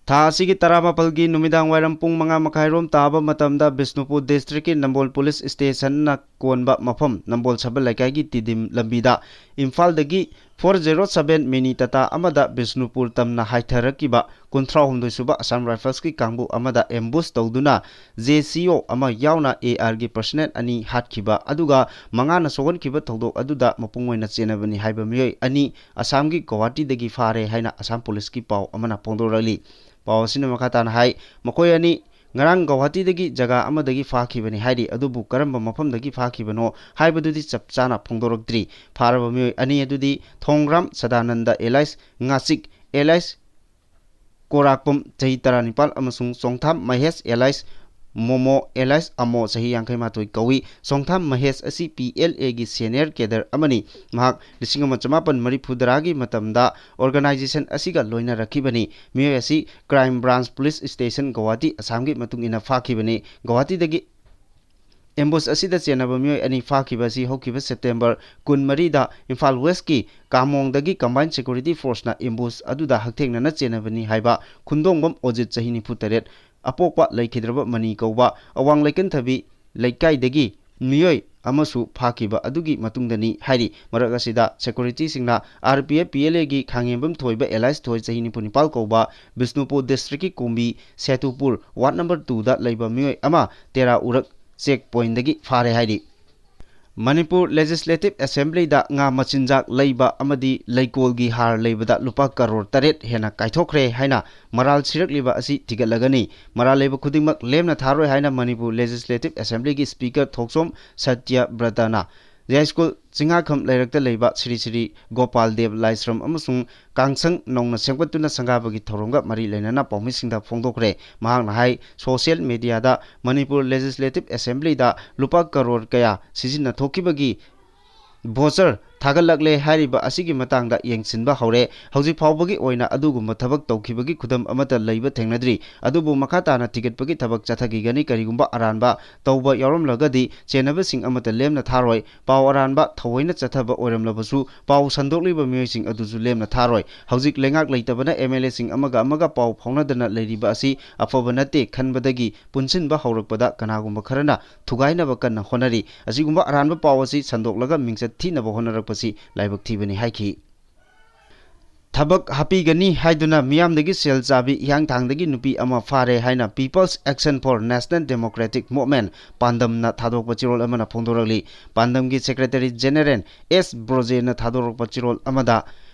ꯊꯥ ꯑꯁꯤꯒꯤ ꯇꯔꯥꯃꯥꯄꯜꯒꯤ ꯅꯨꯃꯤꯗꯥꯡ ꯋꯥꯏꯔꯝ ꯄꯨꯡ ꯃꯉꯥ ꯃꯈꯥꯏꯔꯣꯝ ꯇꯥꯕ ꯃꯇꯝꯗ ꯕꯤꯁꯅꯨꯄꯨꯔ districtꯀꯤ ꯅꯝꯕꯣꯜ police stationꯅ ꯀꯣꯟꯕ ꯃꯐꯝ ꯅꯝꯕꯣꯜ ꯁꯕꯜ ꯂꯩꯀꯥꯏꯒꯤ ꯇꯤꯗꯤꯝ ꯂꯝꯕꯤꯗ ꯏꯝꯐꯥꯜꯗꯒꯤ four zero seven mini Tata ꯑꯃꯗ ꯕꯤꯁꯅꯨꯄꯨꯔ ꯇꯝꯅ ꯍꯥꯏꯊꯔꯛꯈꯤꯕ ꯀꯨꯟꯊ꯭ꯔꯥꯍꯨꯝꯗꯣꯏ ꯁꯨꯕ Assam Riflesꯀꯤ ꯀꯥꯡꯕꯨ ꯑꯃꯗ ambush ꯇꯧꯗꯨꯅ J C O ꯑꯃ ꯌꯥꯎꯅ A Rꯒꯤ personnel ꯑꯅꯤ ꯍꯥꯠꯈꯤꯕ ꯑꯗꯨꯒ ꯃꯉꯥꯅ ꯁꯣꯛꯍꯟꯈꯤꯕ ꯊꯧꯗꯣꯛ ꯑꯗꯨꯗ ꯃꯄꯨꯡ ꯑꯣꯏꯅ ꯆꯦꯟꯅꯕꯅꯤ ꯍꯥꯏꯕ ꯃꯤꯑꯣꯏ ꯑꯅꯤ ꯑꯁꯥꯝꯒꯤ ꯒꯧꯍꯥꯇꯤꯗꯒꯤ ꯐꯥꯔꯦ ꯍꯥꯏꯅ ꯑꯁꯥꯝ policeꯀꯤ ꯄꯥꯎ ꯑꯃꯅ ꯐꯣꯡꯗꯣꯔꯛꯂꯤ꯫ ꯄꯥꯎ ꯑꯁꯤꯅ ꯃꯈꯥ ꯇꯥꯅ ꯍꯥꯏ, ꯃꯈꯣꯏ ꯑꯅꯤ ꯉꯔꯥꯡ ꯒꯧꯍꯥꯇꯤꯗꯒꯤ ꯖꯒꯥ ꯑꯃꯗꯒꯤ ꯐꯥꯈꯤꯕꯅꯤ ꯍꯥꯏꯔꯤ, ꯑꯗꯨꯕꯨ ꯀꯔꯝꯕ ꯃꯐꯝꯗꯒꯤ ꯐꯥꯈꯤꯕꯅꯣ ꯍꯥꯏꯕꯗꯨꯗꯤ ꯆꯞ ꯆꯥꯅ ꯐꯣꯡꯗꯣꯔꯛꯇ꯭ꯔꯤ꯫ ꯐꯥꯔꯕ ꯃꯤꯑꯣꯏ ꯑꯅꯤ ꯑꯗꯨꯗꯤ ꯊꯣꯡꯒ꯭ꯔꯥꯝ ꯁꯗꯥꯅꯟꯗ alias ꯉꯥꯆꯤꯛ alias ꯀꯣꯔꯥꯛꯄꯝ ꯆꯍꯤ ꯇꯔꯥꯅꯤꯄꯥꯜ ꯑꯃꯁꯨꯡ ꯆꯣꯡꯊꯥꯝ ꯃꯍꯦꯁ alias ꯃꯣꯃꯣ ꯑꯦꯂꯥꯏꯁ ꯑꯃꯣ, ꯆꯍꯤ ꯌꯥꯡꯈꯩ ꯃꯥꯊꯣꯏ ꯀꯧꯏ꯫ ꯁꯣꯡꯊꯥꯝ ꯃꯍꯦꯁ ꯑꯁꯤ ꯄꯤ ꯑꯦꯜ ꯑꯦꯒꯤ senior cadre ꯑꯃꯅꯤ꯫ ꯃꯍꯥꯛ ꯂꯤꯁꯤꯡ ꯑꯃ ꯆꯃꯥꯄꯟ ꯃꯔꯤꯐꯨ ꯇꯔꯥꯒꯤ ꯃꯇꯝꯗ organization ꯑꯁꯤꯒ ꯂꯣꯏꯅꯔꯛꯈꯤꯕꯅꯤ꯫ ꯃꯤꯑꯣꯏ ꯑꯁꯤ Crime Branch Police Station Guwahati, ꯑꯁꯥꯝꯒꯤ ꯃꯇꯨꯡ ꯏꯟꯅ ꯐꯥꯈꯤꯕꯅꯤ꯫ ꯒꯧꯍꯥꯇꯤꯗꯒꯤ ambush ꯑꯁꯤꯗ ꯆꯦꯟꯅꯕ ꯃꯤꯑꯣꯏ ꯑꯅꯤ ꯐꯥꯈꯤꯕ ꯑꯁꯤ ꯍꯧꯈꯤꯕ September ꯀꯨꯟꯃꯔꯤꯗ ꯏꯝꯐꯥꯜ West ꯀꯤ ꯀꯥꯃꯣꯡꯗꯒꯤ Combined Security Force ꯅ ambush ꯑꯗꯨꯗ ꯍꯛꯊꯦꯡꯅꯅ ꯆꯦꯟꯅꯕꯅꯤ ꯍꯥꯏꯕ ꯈꯨꯟꯗꯣꯡꯕꯝ ꯑꯣꯖꯤꯠ, ꯆꯍꯤ ꯅꯤꯐꯨ ꯇꯔꯦꯠ, ꯑꯄꯣꯛꯄ ꯂꯩꯈꯤꯗ꯭ꯔꯕ ꯃꯅꯤ ꯀꯧꯕ ꯑꯋꯥꯡ ꯂꯩꯀꯟꯊꯕꯤ ꯂꯩꯀꯥꯏꯗꯒꯤ ꯃꯤꯑꯣꯏ ꯑꯃꯁꯨ ꯐꯥꯈꯤꯕ ꯑꯗꯨꯒꯤ ꯃꯇꯨꯡꯗꯅꯤ ꯍꯥꯏꯔꯤ꯫ ꯃꯔꯛ ꯑꯁꯤꯗ security ꯁꯤꯡꯅ R P F P L ꯑꯦꯒꯤ ꯈꯥꯉꯦꯝꯕꯝ ꯊꯣꯏꯕ ꯑꯦꯂꯥꯏꯁ ꯊꯣꯏ, ꯆꯍꯤ ꯅꯤꯐꯨ ꯅꯤꯄꯥꯜ ꯀꯧꯕ ꯕꯤꯁꯅꯨꯄꯨꯔ district ꯀꯤ ꯀꯨꯝꯕꯤ ꯁꯦꯇꯨꯄꯨꯔ ward number two ꯗ ꯂꯩꯕ ꯃꯤꯑꯣꯏ ꯑꯃ ꯇꯦꯔꯥ ꯎꯔꯛ check point ꯗꯒꯤ ꯐꯥꯔꯦ ꯍꯥꯏꯔꯤ꯫ ꯃꯅꯤꯄꯨꯔ Legislative Assembly ꯗ ꯉꯥ ꯃꯆꯤꯟꯖꯥꯛ ꯂꯩꯕ ꯑꯃꯗꯤ ꯂꯩꯀꯣꯜꯒꯤ ꯍꯥꯔ ꯂꯩꯕꯗ ꯂꯨꯄꯥ ꯀꯔꯣꯔ ꯇꯔꯦꯠ ꯍꯦꯟꯅ ꯀꯥꯏꯊꯣꯛꯈ꯭ꯔꯦ ꯍꯥꯏꯅ ꯃꯔꯥꯜ ꯁꯤꯔꯛꯂꯤꯕ ꯑꯁꯤ ꯊꯤꯒꯠꯂꯒꯅꯤ꯫ ꯃꯔꯥꯜ ꯂꯩꯕ ꯈꯨꯗꯤꯡꯃꯛ ꯂꯦꯝꯅ ꯊꯥꯔꯣꯏ ꯍꯥꯏꯅ ꯃꯅꯤꯄꯨꯔ Legislative Assembly ꯒꯤ Speaker ꯊꯣꯛꯆꯣꯝ ꯁꯇ꯭ꯌꯕ꯭ꯔꯇꯅ ꯌꯥꯏꯁ꯭ꯀꯨꯜ ꯆꯤꯡꯉꯥꯈꯝ ꯂꯩꯔꯛꯇ ꯂꯩꯕ ꯁ꯭ꯔꯤ ꯁ꯭ꯔꯤ ꯒꯣꯄꯥꯜ ꯗꯦꯕ ꯂꯥꯏꯁ꯭ꯔꯝ ꯑꯃꯁꯨꯡ ꯀꯥꯡꯁꯪ ꯅꯧꯅ ꯁꯦꯝꯒꯠꯇꯨꯅ ꯁꯪꯒꯥꯕꯒꯤ ꯊꯧꯔꯝꯒ ꯃꯔꯤ ꯂꯩꯅꯅ ꯄꯥꯎꯃꯤꯁꯤꯡꯗ ꯐꯣꯡꯗꯣꯛꯈ꯭ꯔꯦ꯫ ꯃꯍꯥꯛꯅ ꯍꯥꯏ, social media ꯗ ꯃꯅꯤꯄꯨꯔ Legislative Assembly ꯗ ꯂꯨꯄꯥ ꯀꯔꯣꯔ ꯀꯌꯥ ꯁꯤꯖꯤꯟꯅꯊꯣꯛꯈꯤꯕꯒꯤ voucher ꯊꯥꯒꯠꯂꯛꯂꯦ ꯍꯥꯏꯔꯤꯕ ꯑꯁꯤꯒꯤ ꯃꯇꯥꯡꯗ ꯌꯦꯡꯁꯤꯟꯕ ꯍꯧꯔꯦ꯫ ꯍꯧꯖꯤꯛ ꯐꯥꯎꯕꯒꯤ ꯑꯣꯏꯅ ꯑꯗꯨꯒꯨꯝꯕ ꯊꯕꯛ ꯇꯧꯈꯤꯕꯒꯤ ꯈꯨꯗꯝ ꯑꯃꯠꯇ ꯂꯩꯕ ꯊꯦꯡꯅꯗ꯭ꯔꯤ꯫ ꯑꯗꯨꯕꯨ ꯃꯈꯥ ꯇꯥꯅ ꯊꯤꯒꯠꯄꯒꯤ ꯊꯕꯛ ꯆꯠꯊꯈꯤꯒꯅꯤ꯫ ꯀꯔꯤꯒꯨꯝꯕ ꯑꯔꯥꯟꯕ ꯇꯧꯕ ꯌꯥꯎꯔꯝꯂꯒꯗꯤ ꯆꯦꯟꯅꯕꯁꯤꯡ ꯑꯃꯠꯇ ꯂꯦꯝꯅ ꯊꯥꯔꯣꯏ꯫ ꯄꯥꯎ ꯑꯔꯥꯟꯕ ꯊꯑꯣꯏꯅ ꯆꯠꯊꯕ ꯑꯣꯏꯔꯝꯂꯕꯁꯨ ꯄꯥꯎ ꯁꯟꯗꯣꯛꯂꯤꯕ ꯃꯤꯑꯣꯏꯁꯤꯡ ꯑꯗꯨꯁꯨ ꯂꯦꯝꯅ ꯊꯥꯔꯣꯏ꯫ ꯍꯧꯖꯤꯛ ꯂꯩꯉꯥꯛ ꯂꯩꯇꯕꯅ ꯑꯦꯝ ꯑꯦꯜ ꯑꯦꯁꯤꯡ ꯑꯃꯒ ꯑꯃꯒ ꯄꯥꯎ ꯐꯥꯎꯅꯗꯅ ꯂꯩꯔꯤꯕ ꯑꯁꯤ ꯑꯐꯕ ꯅꯠꯇꯦ ꯈꯟꯕꯗꯒꯤ ꯄꯨꯟꯁꯤꯟꯕ ꯍꯧꯔꯛꯄꯗ ꯀꯅꯥꯒꯨꯝꯕ ꯈꯔꯅ ꯊꯨꯒꯥꯏꯅꯕ ꯀꯟꯅ ꯍꯣꯠꯅꯔꯤ꯫ ꯑꯁꯤꯒꯨꯝꯕ ꯑꯔꯥꯟꯕ ꯄꯥꯎ ꯑꯁꯤ ꯁꯟꯗꯣꯛꯂꯒ ꯃꯤꯡꯆꯠ ꯊꯤꯅꯕ ꯍꯣꯠꯅꯔꯛꯄꯁꯤ ꯂꯥꯏꯕꯛ ꯊꯤꯕꯅꯤ ꯍꯥꯏꯈꯤ꯫ ꯊꯕꯛ ꯍꯥꯞꯄꯤꯒꯅꯤ ꯍꯥꯏꯗꯨꯅ ꯃꯤꯌꯥꯝꯗꯒꯤ ꯁꯦꯜ ꯆꯥꯕꯤ ꯍꯤꯌꯥꯡꯊꯥꯡꯗꯒꯤ ꯅꯨꯄꯤ ꯑꯃ ꯐꯥꯔꯦ ꯍꯥꯏꯅ People's Action for National Democratic Movement, ꯄꯥꯟꯗꯝꯅ ꯊꯥꯗꯣꯛꯄ ꯆꯦꯔꯣꯜ ꯑꯃꯅ ꯐꯣꯡꯗꯣꯔꯛꯂꯤ꯫ ꯄꯥꯟꯗꯝꯒꯤ Secretary General ꯑꯦꯁ ꯕ꯭ꯔꯣꯖꯦꯅ ꯊꯥꯗꯣꯔꯛꯄ ꯆꯦꯔꯣꯜ ꯑꯃꯗ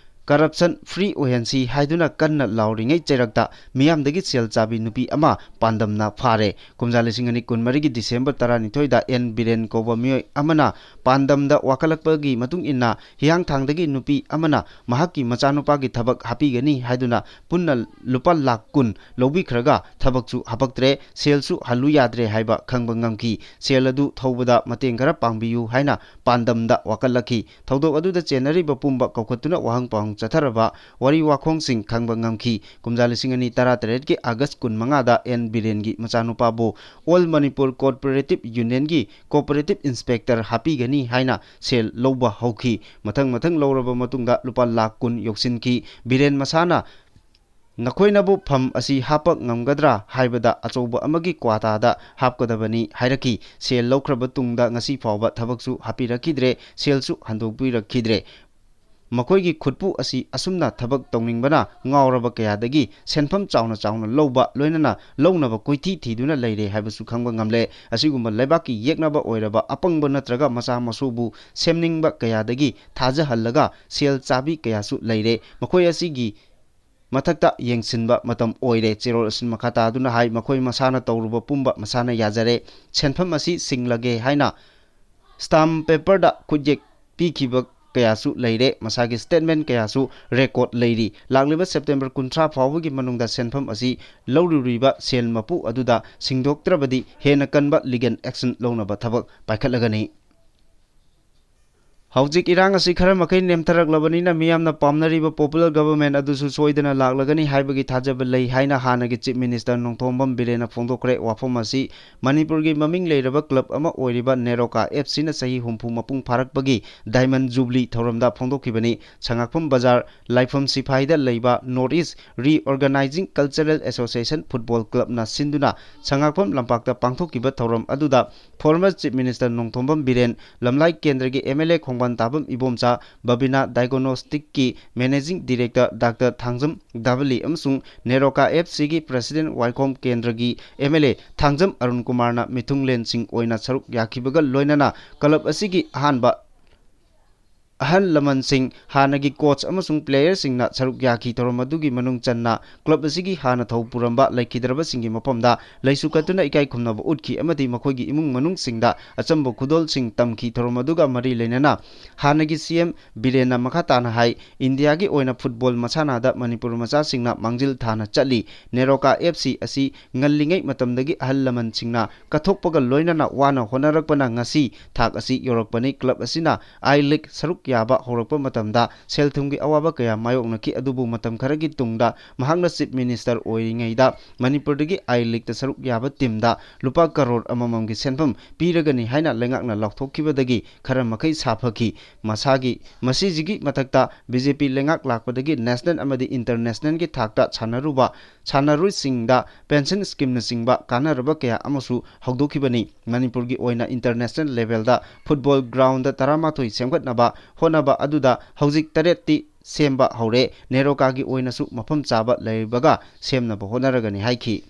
corruption free ꯑꯣꯏꯍꯟꯁꯤ ꯍꯥꯏꯗꯨꯅ ꯀꯟꯅ ꯂꯥꯎꯔꯤꯉꯩ ꯆꯩꯔꯛꯇ ꯃꯤꯌꯥꯝꯗꯒꯤ ꯁꯦꯜ ꯆꯥꯕꯤ ꯅꯨꯄꯤ ꯑꯃ ꯄꯥꯟꯗꯝꯅ ꯐꯥꯔꯦ꯫ ꯀꯨꯝꯖꯥ ꯂꯤꯁꯤꯡ ꯑꯅꯤ ꯀꯨꯟꯃꯔꯤꯒꯤ ꯗꯤꯁꯦꯝꯕꯔ ꯇꯔꯥꯅꯤꯊꯣꯏꯗ ꯑꯦꯟ ꯕꯤꯔꯦꯟ ꯀꯧꯕ ꯃꯤꯑꯣꯏ ꯑꯃꯅ ꯄꯥꯟꯗꯝꯗ ꯋꯥꯀꯠꯂꯛꯄꯒꯤ ꯃꯇꯨꯡ ꯏꯟꯅ ꯍꯤꯌꯥꯡꯊꯥꯡꯗꯒꯤ ꯅꯨꯄꯤ ꯑꯃꯅ ꯃꯍꯥꯛꯀꯤ ꯃꯆꯥꯅꯨꯄꯥꯒꯤ ꯊꯕꯛ ꯍꯥꯞꯄꯤꯒꯅꯤ ꯍꯥꯏꯗꯨꯅ ꯄꯨꯟꯅ ꯂꯨꯄꯥ ꯂꯥꯈ ꯀꯨꯟ ꯂꯧꯕꯤꯈ꯭ꯔꯒ ꯊꯕꯛꯁꯨ ꯍꯥꯄꯛꯇ꯭ꯔꯦ, ꯁꯦꯜꯁꯨ ꯍꯜꯂꯨ ꯌꯥꯗ꯭ꯔꯦ ꯍꯥꯏꯕ ꯈꯪꯕ ꯉꯝꯈꯤ꯫ ꯁꯦꯜ ꯑꯗꯨ ꯊꯧꯕꯗ ꯃꯇꯦꯡ ꯈꯔ ꯄꯥꯡꯕꯤꯌꯨ ꯍꯥꯏꯅ ꯄꯥꯟꯗꯝꯗ ꯋꯥꯀꯠꯂꯛꯈꯤ꯫ ꯊꯧꯗꯣꯛ ꯑꯗꯨꯗ ꯆꯦꯟꯅꯔꯤꯕ ꯄꯨꯝꯕ ꯀꯧꯈꯠꯇꯨꯅ ꯋꯥꯍꯪ ꯄꯥꯎꯍꯪ ꯆꯠꯊꯔꯕ ꯋꯥꯔꯤ ꯋꯥꯈꯣꯡꯁꯤꯡ ꯈꯪꯕ ꯉꯝꯈꯤ꯫ ꯀꯨꯝꯖꯥ ꯂꯤꯁꯤꯡ ꯑꯅꯤ ꯇꯔꯥꯇꯔꯦꯠꯀꯤ ꯑꯥꯒꯁ ꯀꯨꯟꯃꯉꯥꯗ ꯑꯦꯟ ꯕꯤꯔꯦꯟꯒꯤ ꯃꯆꯥꯅꯨꯄꯥꯕꯨ ꯑꯣꯜ ꯃꯅꯤꯄꯨꯔ ꯀꯣꯑꯣꯄꯔꯦꯇꯤꯚ ꯌꯨꯅꯤꯌꯟꯒꯤ ꯀꯣꯑꯣꯄꯔꯦꯇꯤꯚ ꯏꯟꯁꯄꯦꯛꯇꯔ ꯍꯥꯞꯄꯤꯒꯅꯤ ꯍꯥꯏꯅ ꯁꯦꯜ ꯂꯧꯕ ꯍꯧꯈꯤ꯫ ꯃꯊꯪ ꯃꯊꯪ ꯂꯧꯔꯕ ꯃꯇꯨꯡꯗ ꯂꯨꯄꯥ ꯂꯥꯈ ꯀꯨꯟ ꯌꯧꯁꯤꯟꯈꯤ꯫ ꯕꯤꯔꯦꯟ ꯃꯁꯥꯅ "ꯅꯈꯣꯏꯅꯕꯨ ꯐꯝ ꯑꯁꯤ ꯍꯥꯞꯄ ꯉꯝꯒꯗ꯭ꯔꯥ?" ꯍꯥꯏꯕꯗ ꯑꯆꯧꯕ ꯑꯃꯒꯤ ꯀ꯭ꯋꯥꯇꯥꯗ ꯍꯥꯞꯀꯗꯕꯅꯤ ꯍꯥꯏꯔꯛꯈꯤ꯫ ꯁꯦꯜ ꯂꯧꯈ꯭ꯔꯕ ꯇꯨꯡꯗ ꯉꯁꯤ ꯐꯥꯎꯕ ꯊꯕꯛꯁꯨ ꯍꯥꯞꯄꯤꯔꯛꯈꯤꯗ꯭ꯔꯦ, ꯁꯦꯜꯁꯨ ꯍꯟꯗꯣꯛꯄꯤꯔꯛꯈꯤꯗ꯭ꯔꯦ꯫ ꯃꯈꯣꯏꯒꯤ ꯈꯨꯠꯄꯨ ꯑꯁꯤ ꯑꯁꯨꯝꯅ ꯊꯕꯛ ꯇꯧꯅꯤꯡꯕꯅ ꯉꯥꯎꯔꯕ ꯀꯌꯥꯗꯒꯤ ꯁꯦꯟꯐꯝ ꯆꯥꯎꯅ ꯆꯥꯎꯅ ꯂꯧꯕ, ꯂꯣꯏꯅꯅ ꯂꯧꯅꯕ ꯀꯣꯏꯊꯤ ꯊꯤꯗꯨꯅ ꯂꯩꯔꯦ ꯍꯥꯏꯕꯁꯨ ꯈꯪꯕ ꯉꯝꯂꯦ꯫ ꯑꯁꯤꯒꯨꯝꯕ ꯂꯩꯕꯥꯛꯀꯤ ꯌꯦꯛꯅꯕ ꯑꯣꯏꯔꯕ ꯑꯄꯪꯕ ꯅꯠꯇ꯭ꯔꯒ ꯃꯆꯥ ꯃꯁꯨꯕꯨ ꯁꯦꯝꯅꯤꯡꯕ ꯀꯌꯥꯗꯒꯤ ꯊꯥꯖꯍꯜꯂꯒ ꯁꯦꯜ ꯆꯥꯕꯤ ꯀꯌꯥꯁꯨ ꯂꯩꯔꯦ꯫ ꯃꯈꯣꯏ ꯑꯁꯤꯒꯤ ꯃꯊꯛꯇ ꯌꯦꯡꯁꯤꯟꯕ ꯃꯇꯝ ꯑꯣꯏꯔꯦ꯫ ꯆꯦꯔꯣꯜ ꯑꯁꯤꯟ ꯃꯈꯥ ꯇꯥꯗꯨꯅ ꯍꯥꯏ, ꯃꯈꯣꯏ ꯃꯁꯥꯅ ꯇꯧꯔꯨꯕ ꯄꯨꯝꯕ ꯃꯁꯥꯅ ꯌꯥꯖꯔꯦ꯫ ꯁꯦꯟꯐꯝ ꯑꯁꯤ ꯁꯤꯡꯂꯒꯦ ꯍꯥꯏꯅ ꯁ꯭ꯇꯥꯝ ꯄꯦꯄꯔꯗ ꯈꯨꯠꯌꯦꯛ ꯄꯤꯈꯤꯕ ꯀꯌꯥꯁꯨ ꯂꯩꯔꯦ꯫ ꯃꯁꯥꯒꯤ ꯁ꯭ꯇꯦꯠꯃꯦꯟ ꯀꯌꯥꯁꯨ ꯔꯦꯀꯣꯔꯗ ꯂꯩꯔꯤ꯫ ꯂꯥꯛꯂꯤꯕ ꯁꯦꯞꯇꯦꯝꯕꯔ ꯀꯨꯟꯊ꯭ꯔꯥ ꯐꯥꯎꯕꯒꯤ ꯃꯅꯨꯡꯗ ꯁꯦꯟꯐꯝ ꯑꯁꯤ ꯂꯧꯔꯨꯔꯤꯕ ꯁꯦꯜ ꯃꯄꯨ ꯑꯗꯨꯗ ꯁꯤꯡꯗꯣꯛꯇ꯭ꯔꯕꯗꯤ ꯍꯦꯟꯅ ꯀꯟꯕ ꯂꯤꯒꯦꯜ ꯑꯦꯛꯁꯟ ꯂꯧꯅꯕ ꯊꯕꯛ ꯄꯥꯏꯈꯠꯂꯒꯅꯤ꯫ ꯍꯧꯖꯤꯛ ꯏꯔꯥꯡ ꯑꯁꯤ ꯈꯔ ꯃꯈꯩ ꯅꯦꯝꯊꯔꯛꯂꯕꯅꯤꯅ ꯃꯤꯌꯥꯝꯅ ꯄꯥꯝꯅꯔꯤꯕ ꯄꯣꯄꯨꯂꯔ ꯒꯚꯔꯟꯃꯦꯟꯠ ꯑꯗꯨꯁꯨ ꯁꯣꯏꯗꯅ ꯂꯥꯛꯂꯒꯅꯤ ꯍꯥꯏꯕꯒꯤ ꯊꯥꯖꯕ ꯂꯩ ꯍꯥꯏꯅ ꯍꯥꯟꯅꯒꯤ ꯆꯤꯐ ꯃꯤꯅꯤꯁꯇꯔ ꯅꯣꯡꯊꯣꯝꯕꯝ ꯕꯤꯔꯦꯟꯅ ꯐꯣꯡꯗꯣꯛꯈ꯭ꯔꯦ꯫ ꯋꯥꯐꯝ ꯑꯁꯤ ꯃꯅꯤꯄꯨꯔꯒꯤ ꯃꯃꯤꯡ ꯂꯩꯔꯕ ꯀ꯭ꯂꯕ ꯑꯃ ꯑꯣꯏꯔꯤꯕ ꯅꯦꯔꯣꯀꯥ ꯑꯦꯐ ꯁꯤꯅ ꯆꯍꯤ ꯍꯨꯝꯐꯨ ꯃꯄꯨꯡ ꯐꯥꯔꯛꯄꯒꯤ ꯗꯥꯏꯃꯟ ꯖꯨꯕꯂꯤ ꯊꯧꯔꯝꯗ ꯐꯣꯡꯗꯣꯛꯈꯤꯕꯅꯤ꯫ ꯁꯉꯥꯛꯐꯝ ꯕꯖꯥꯔ ꯂꯥꯏꯐꯝ ꯁꯤꯐꯥꯏꯗ ꯂꯩꯕ north east reorganising cultural association football ꯀ꯭ꯂꯕꯅ ꯁꯤꯟꯗꯨꯅ ꯁꯉꯥꯛꯐꯝ ꯂꯝꯄꯥꯛꯇ ꯄꯥꯡꯊꯣꯛꯈꯤꯕ ꯊꯧꯔꯝ ꯑꯗꯨꯗ former chief minister Nongthombam Biren, ꯂꯝꯂꯥꯏ ꯀꯦꯟꯗ꯭ꯔꯒꯤ M L A Khongbantabam Ibomcha, Babina ꯗꯥꯏꯒꯣꯅꯣꯁꯇꯤꯛꯀꯤ managing director doctor Thangjam Dabali ꯑꯃꯁꯨꯡ ꯅꯦꯔꯣꯀꯥ ꯑꯦꯐ ꯁꯤꯒꯤ ꯄ꯭ꯔꯁꯤꯗꯦꯟꯠ ꯋꯥꯏꯈꯣꯝ ꯀꯦꯟꯗ꯭ꯔꯒꯤ M L A Thangjam Arun ꯀꯨꯃꯥꯔꯅ ꯃꯤꯊꯨꯡꯂꯦꯟꯁꯤꯡ ꯑꯣꯏꯅ ꯁꯔꯨꯛ ꯌꯥꯈꯤꯕꯒ ꯂꯣꯏꯅꯅ ꯀ꯭ꯂꯕ ꯑꯁꯤꯒꯤ ꯑꯍꯥꯟꯕ ꯑꯍꯜ ꯂꯃꯟꯁꯤꯡ, ꯍꯥꯟꯅꯒꯤ ꯀꯣꯆ ꯑꯃꯁꯨꯡ ꯄ꯭ꯂꯦꯌꯔꯁꯤꯡꯅ ꯁꯔꯨꯛ ꯌꯥꯈꯤ꯫ ꯊꯧꯔꯝ ꯑꯗꯨꯒꯤ ꯃꯅꯨꯡ ꯆꯟꯅ ꯀ꯭ꯂꯕ ꯑꯁꯤꯒꯤ ꯍꯥꯟꯅ ꯊꯧ ꯄꯨꯔꯝꯕ ꯂꯩꯈꯤꯗ꯭ꯔꯕꯁꯤꯡꯒꯤ ꯃꯐꯝꯗ ꯂꯩꯁꯨ ꯀꯠꯇꯨꯅ ꯏꯀꯥꯏ ꯈꯨꯝꯅꯕ ꯎꯠꯈꯤ ꯑꯃꯗꯤ ꯃꯈꯣꯏꯒꯤ ꯏꯃꯨꯡ ꯃꯅꯨꯡꯁꯤꯡꯗ ꯑꯆꯝꯕ ꯈꯨꯗꯣꯜꯁꯤꯡ ꯇꯝꯈꯤ꯫ ꯊꯧꯔꯝ ꯑꯗꯨꯒ ꯃꯔꯤ ꯂꯩꯅꯅ ꯍꯥꯟꯅꯒꯤ ꯁꯤ ꯑꯦꯝ ꯕꯤꯔꯦꯟꯅ ꯃꯈꯥ ꯇꯥꯅ ꯍꯥꯏ, ꯏꯟꯗꯤꯌꯥꯒꯤ ꯑꯣꯏꯅ ꯐꯨꯠꯕꯣꯜ ꯃꯁꯥꯟꯅꯗ ꯃꯅꯤꯄꯨꯔ ꯃꯆꯥꯁꯤꯡꯅ ꯃꯥꯡꯖꯤꯜ ꯊꯥꯅ ꯆꯠꯂꯤ꯫ ꯅꯦꯔꯣꯀꯥ ꯑꯦꯐ ꯁꯤ ꯑꯁꯤ ꯉꯜꯂꯤꯉꯩ ꯃꯇꯝꯗꯒꯤ ꯑꯍꯜ ꯂꯃꯟꯁꯤꯡꯅ ꯀꯠꯊꯣꯛꯄꯒ ꯂꯣꯏꯅꯅ ꯋꯥꯅ ꯍꯣꯠꯅꯔꯛꯄꯅ ꯉꯁꯤ ꯊꯥꯛ ꯑꯁꯤ ꯌꯧꯔꯛꯄꯅꯤ꯫ ꯀ꯭ꯂꯕ ꯑꯁꯤꯅ ꯑꯥꯏ ꯂꯤꯒ ꯁꯔꯨꯛ ꯌꯥꯕ ꯍꯧꯔꯛꯄ ꯃꯇꯝꯗ ꯁꯦꯜ ꯊꯨꯝꯒꯤ ꯑꯋꯥꯕ ꯀꯌꯥ ꯃꯥꯌꯣꯛꯅꯈꯤ, ꯑꯗꯨꯕꯨ ꯃꯇꯝ ꯈꯔꯒꯤ ꯇꯨꯡꯗ ꯃꯍꯥꯛꯅ ꯆꯤꯐ ꯃꯤꯅꯤꯁꯇꯔ ꯑꯣꯏꯔꯤꯉꯩꯗ ꯃꯅꯤꯄꯨꯔꯗꯒꯤ ꯑꯥꯏ ꯂꯤꯒꯇ ꯁꯔꯨꯛ ꯌꯥꯕ ꯇꯤꯝꯗ ꯂꯨꯄꯥ ꯀꯔꯣꯔ ꯑꯃꯃꯝꯒꯤ ꯁꯦꯟꯐꯝ ꯄꯤꯔꯒꯅꯤ ꯍꯥꯏꯅ ꯂꯩꯉꯥꯛꯅ ꯂꯥꯎꯊꯣꯛꯈꯤꯕꯗꯒꯤ ꯈꯔ ꯃꯈꯩ ꯁꯥꯐꯈꯤ꯫ ꯃꯁꯥꯒꯤ, ꯃꯁꯤꯁꯤꯒꯤ ꯃꯊꯛꯇ ꯕꯤ ꯖꯦ ꯄꯤ ꯂꯩꯉꯥꯛ ꯂꯥꯛꯄꯗꯒꯤ ꯅꯦꯁꯅꯦꯜ ꯑꯃꯗꯤ ꯏꯟꯇꯔꯅꯦꯁꯅꯦꯜꯒꯤ ꯊꯥꯛꯇ ꯁꯥꯟꯅꯔꯨꯕ, ꯁꯥꯟꯅꯔꯣꯏꯁꯤꯡꯗ ꯄꯦꯟꯁꯟ ꯁ꯭ꯀꯤꯝꯅꯆꯤꯡꯕ ꯀꯥꯟꯅꯔꯕ ꯀꯌꯥ ꯑꯃꯁꯨ ꯍꯧꯗꯣꯛꯈꯤꯕꯅꯤ꯫ ꯃꯅꯤꯄꯨꯔꯒꯤ ꯑꯣꯏꯅ ꯏꯟꯇꯔꯅꯦꯁꯅꯦꯜ ꯂꯦꯚꯦꯜꯗ ꯐꯨꯠꯕꯣꯜ ꯒ꯭ꯔꯥꯎꯟꯗ ꯇꯔꯥꯃꯥꯊꯣꯏ ꯁꯦꯝꯒꯠꯅꯕ ꯍꯣꯠꯅꯕ ꯑꯗꯨꯗ ꯍꯧꯖꯤꯛ ꯇꯔꯦꯠꯇꯤ ꯁꯦꯝꯕ ꯍꯧꯔꯦ꯫ ꯅꯦꯔꯣꯀꯥꯒꯤ ꯑꯣꯏꯅꯁꯨ ꯃꯐꯝ ꯆꯥꯕ ꯂꯩꯕꯒ ꯁꯦꯝꯅꯕ ꯍꯣꯠꯅꯔꯒꯅꯤ ꯍꯥꯏꯈꯤ꯫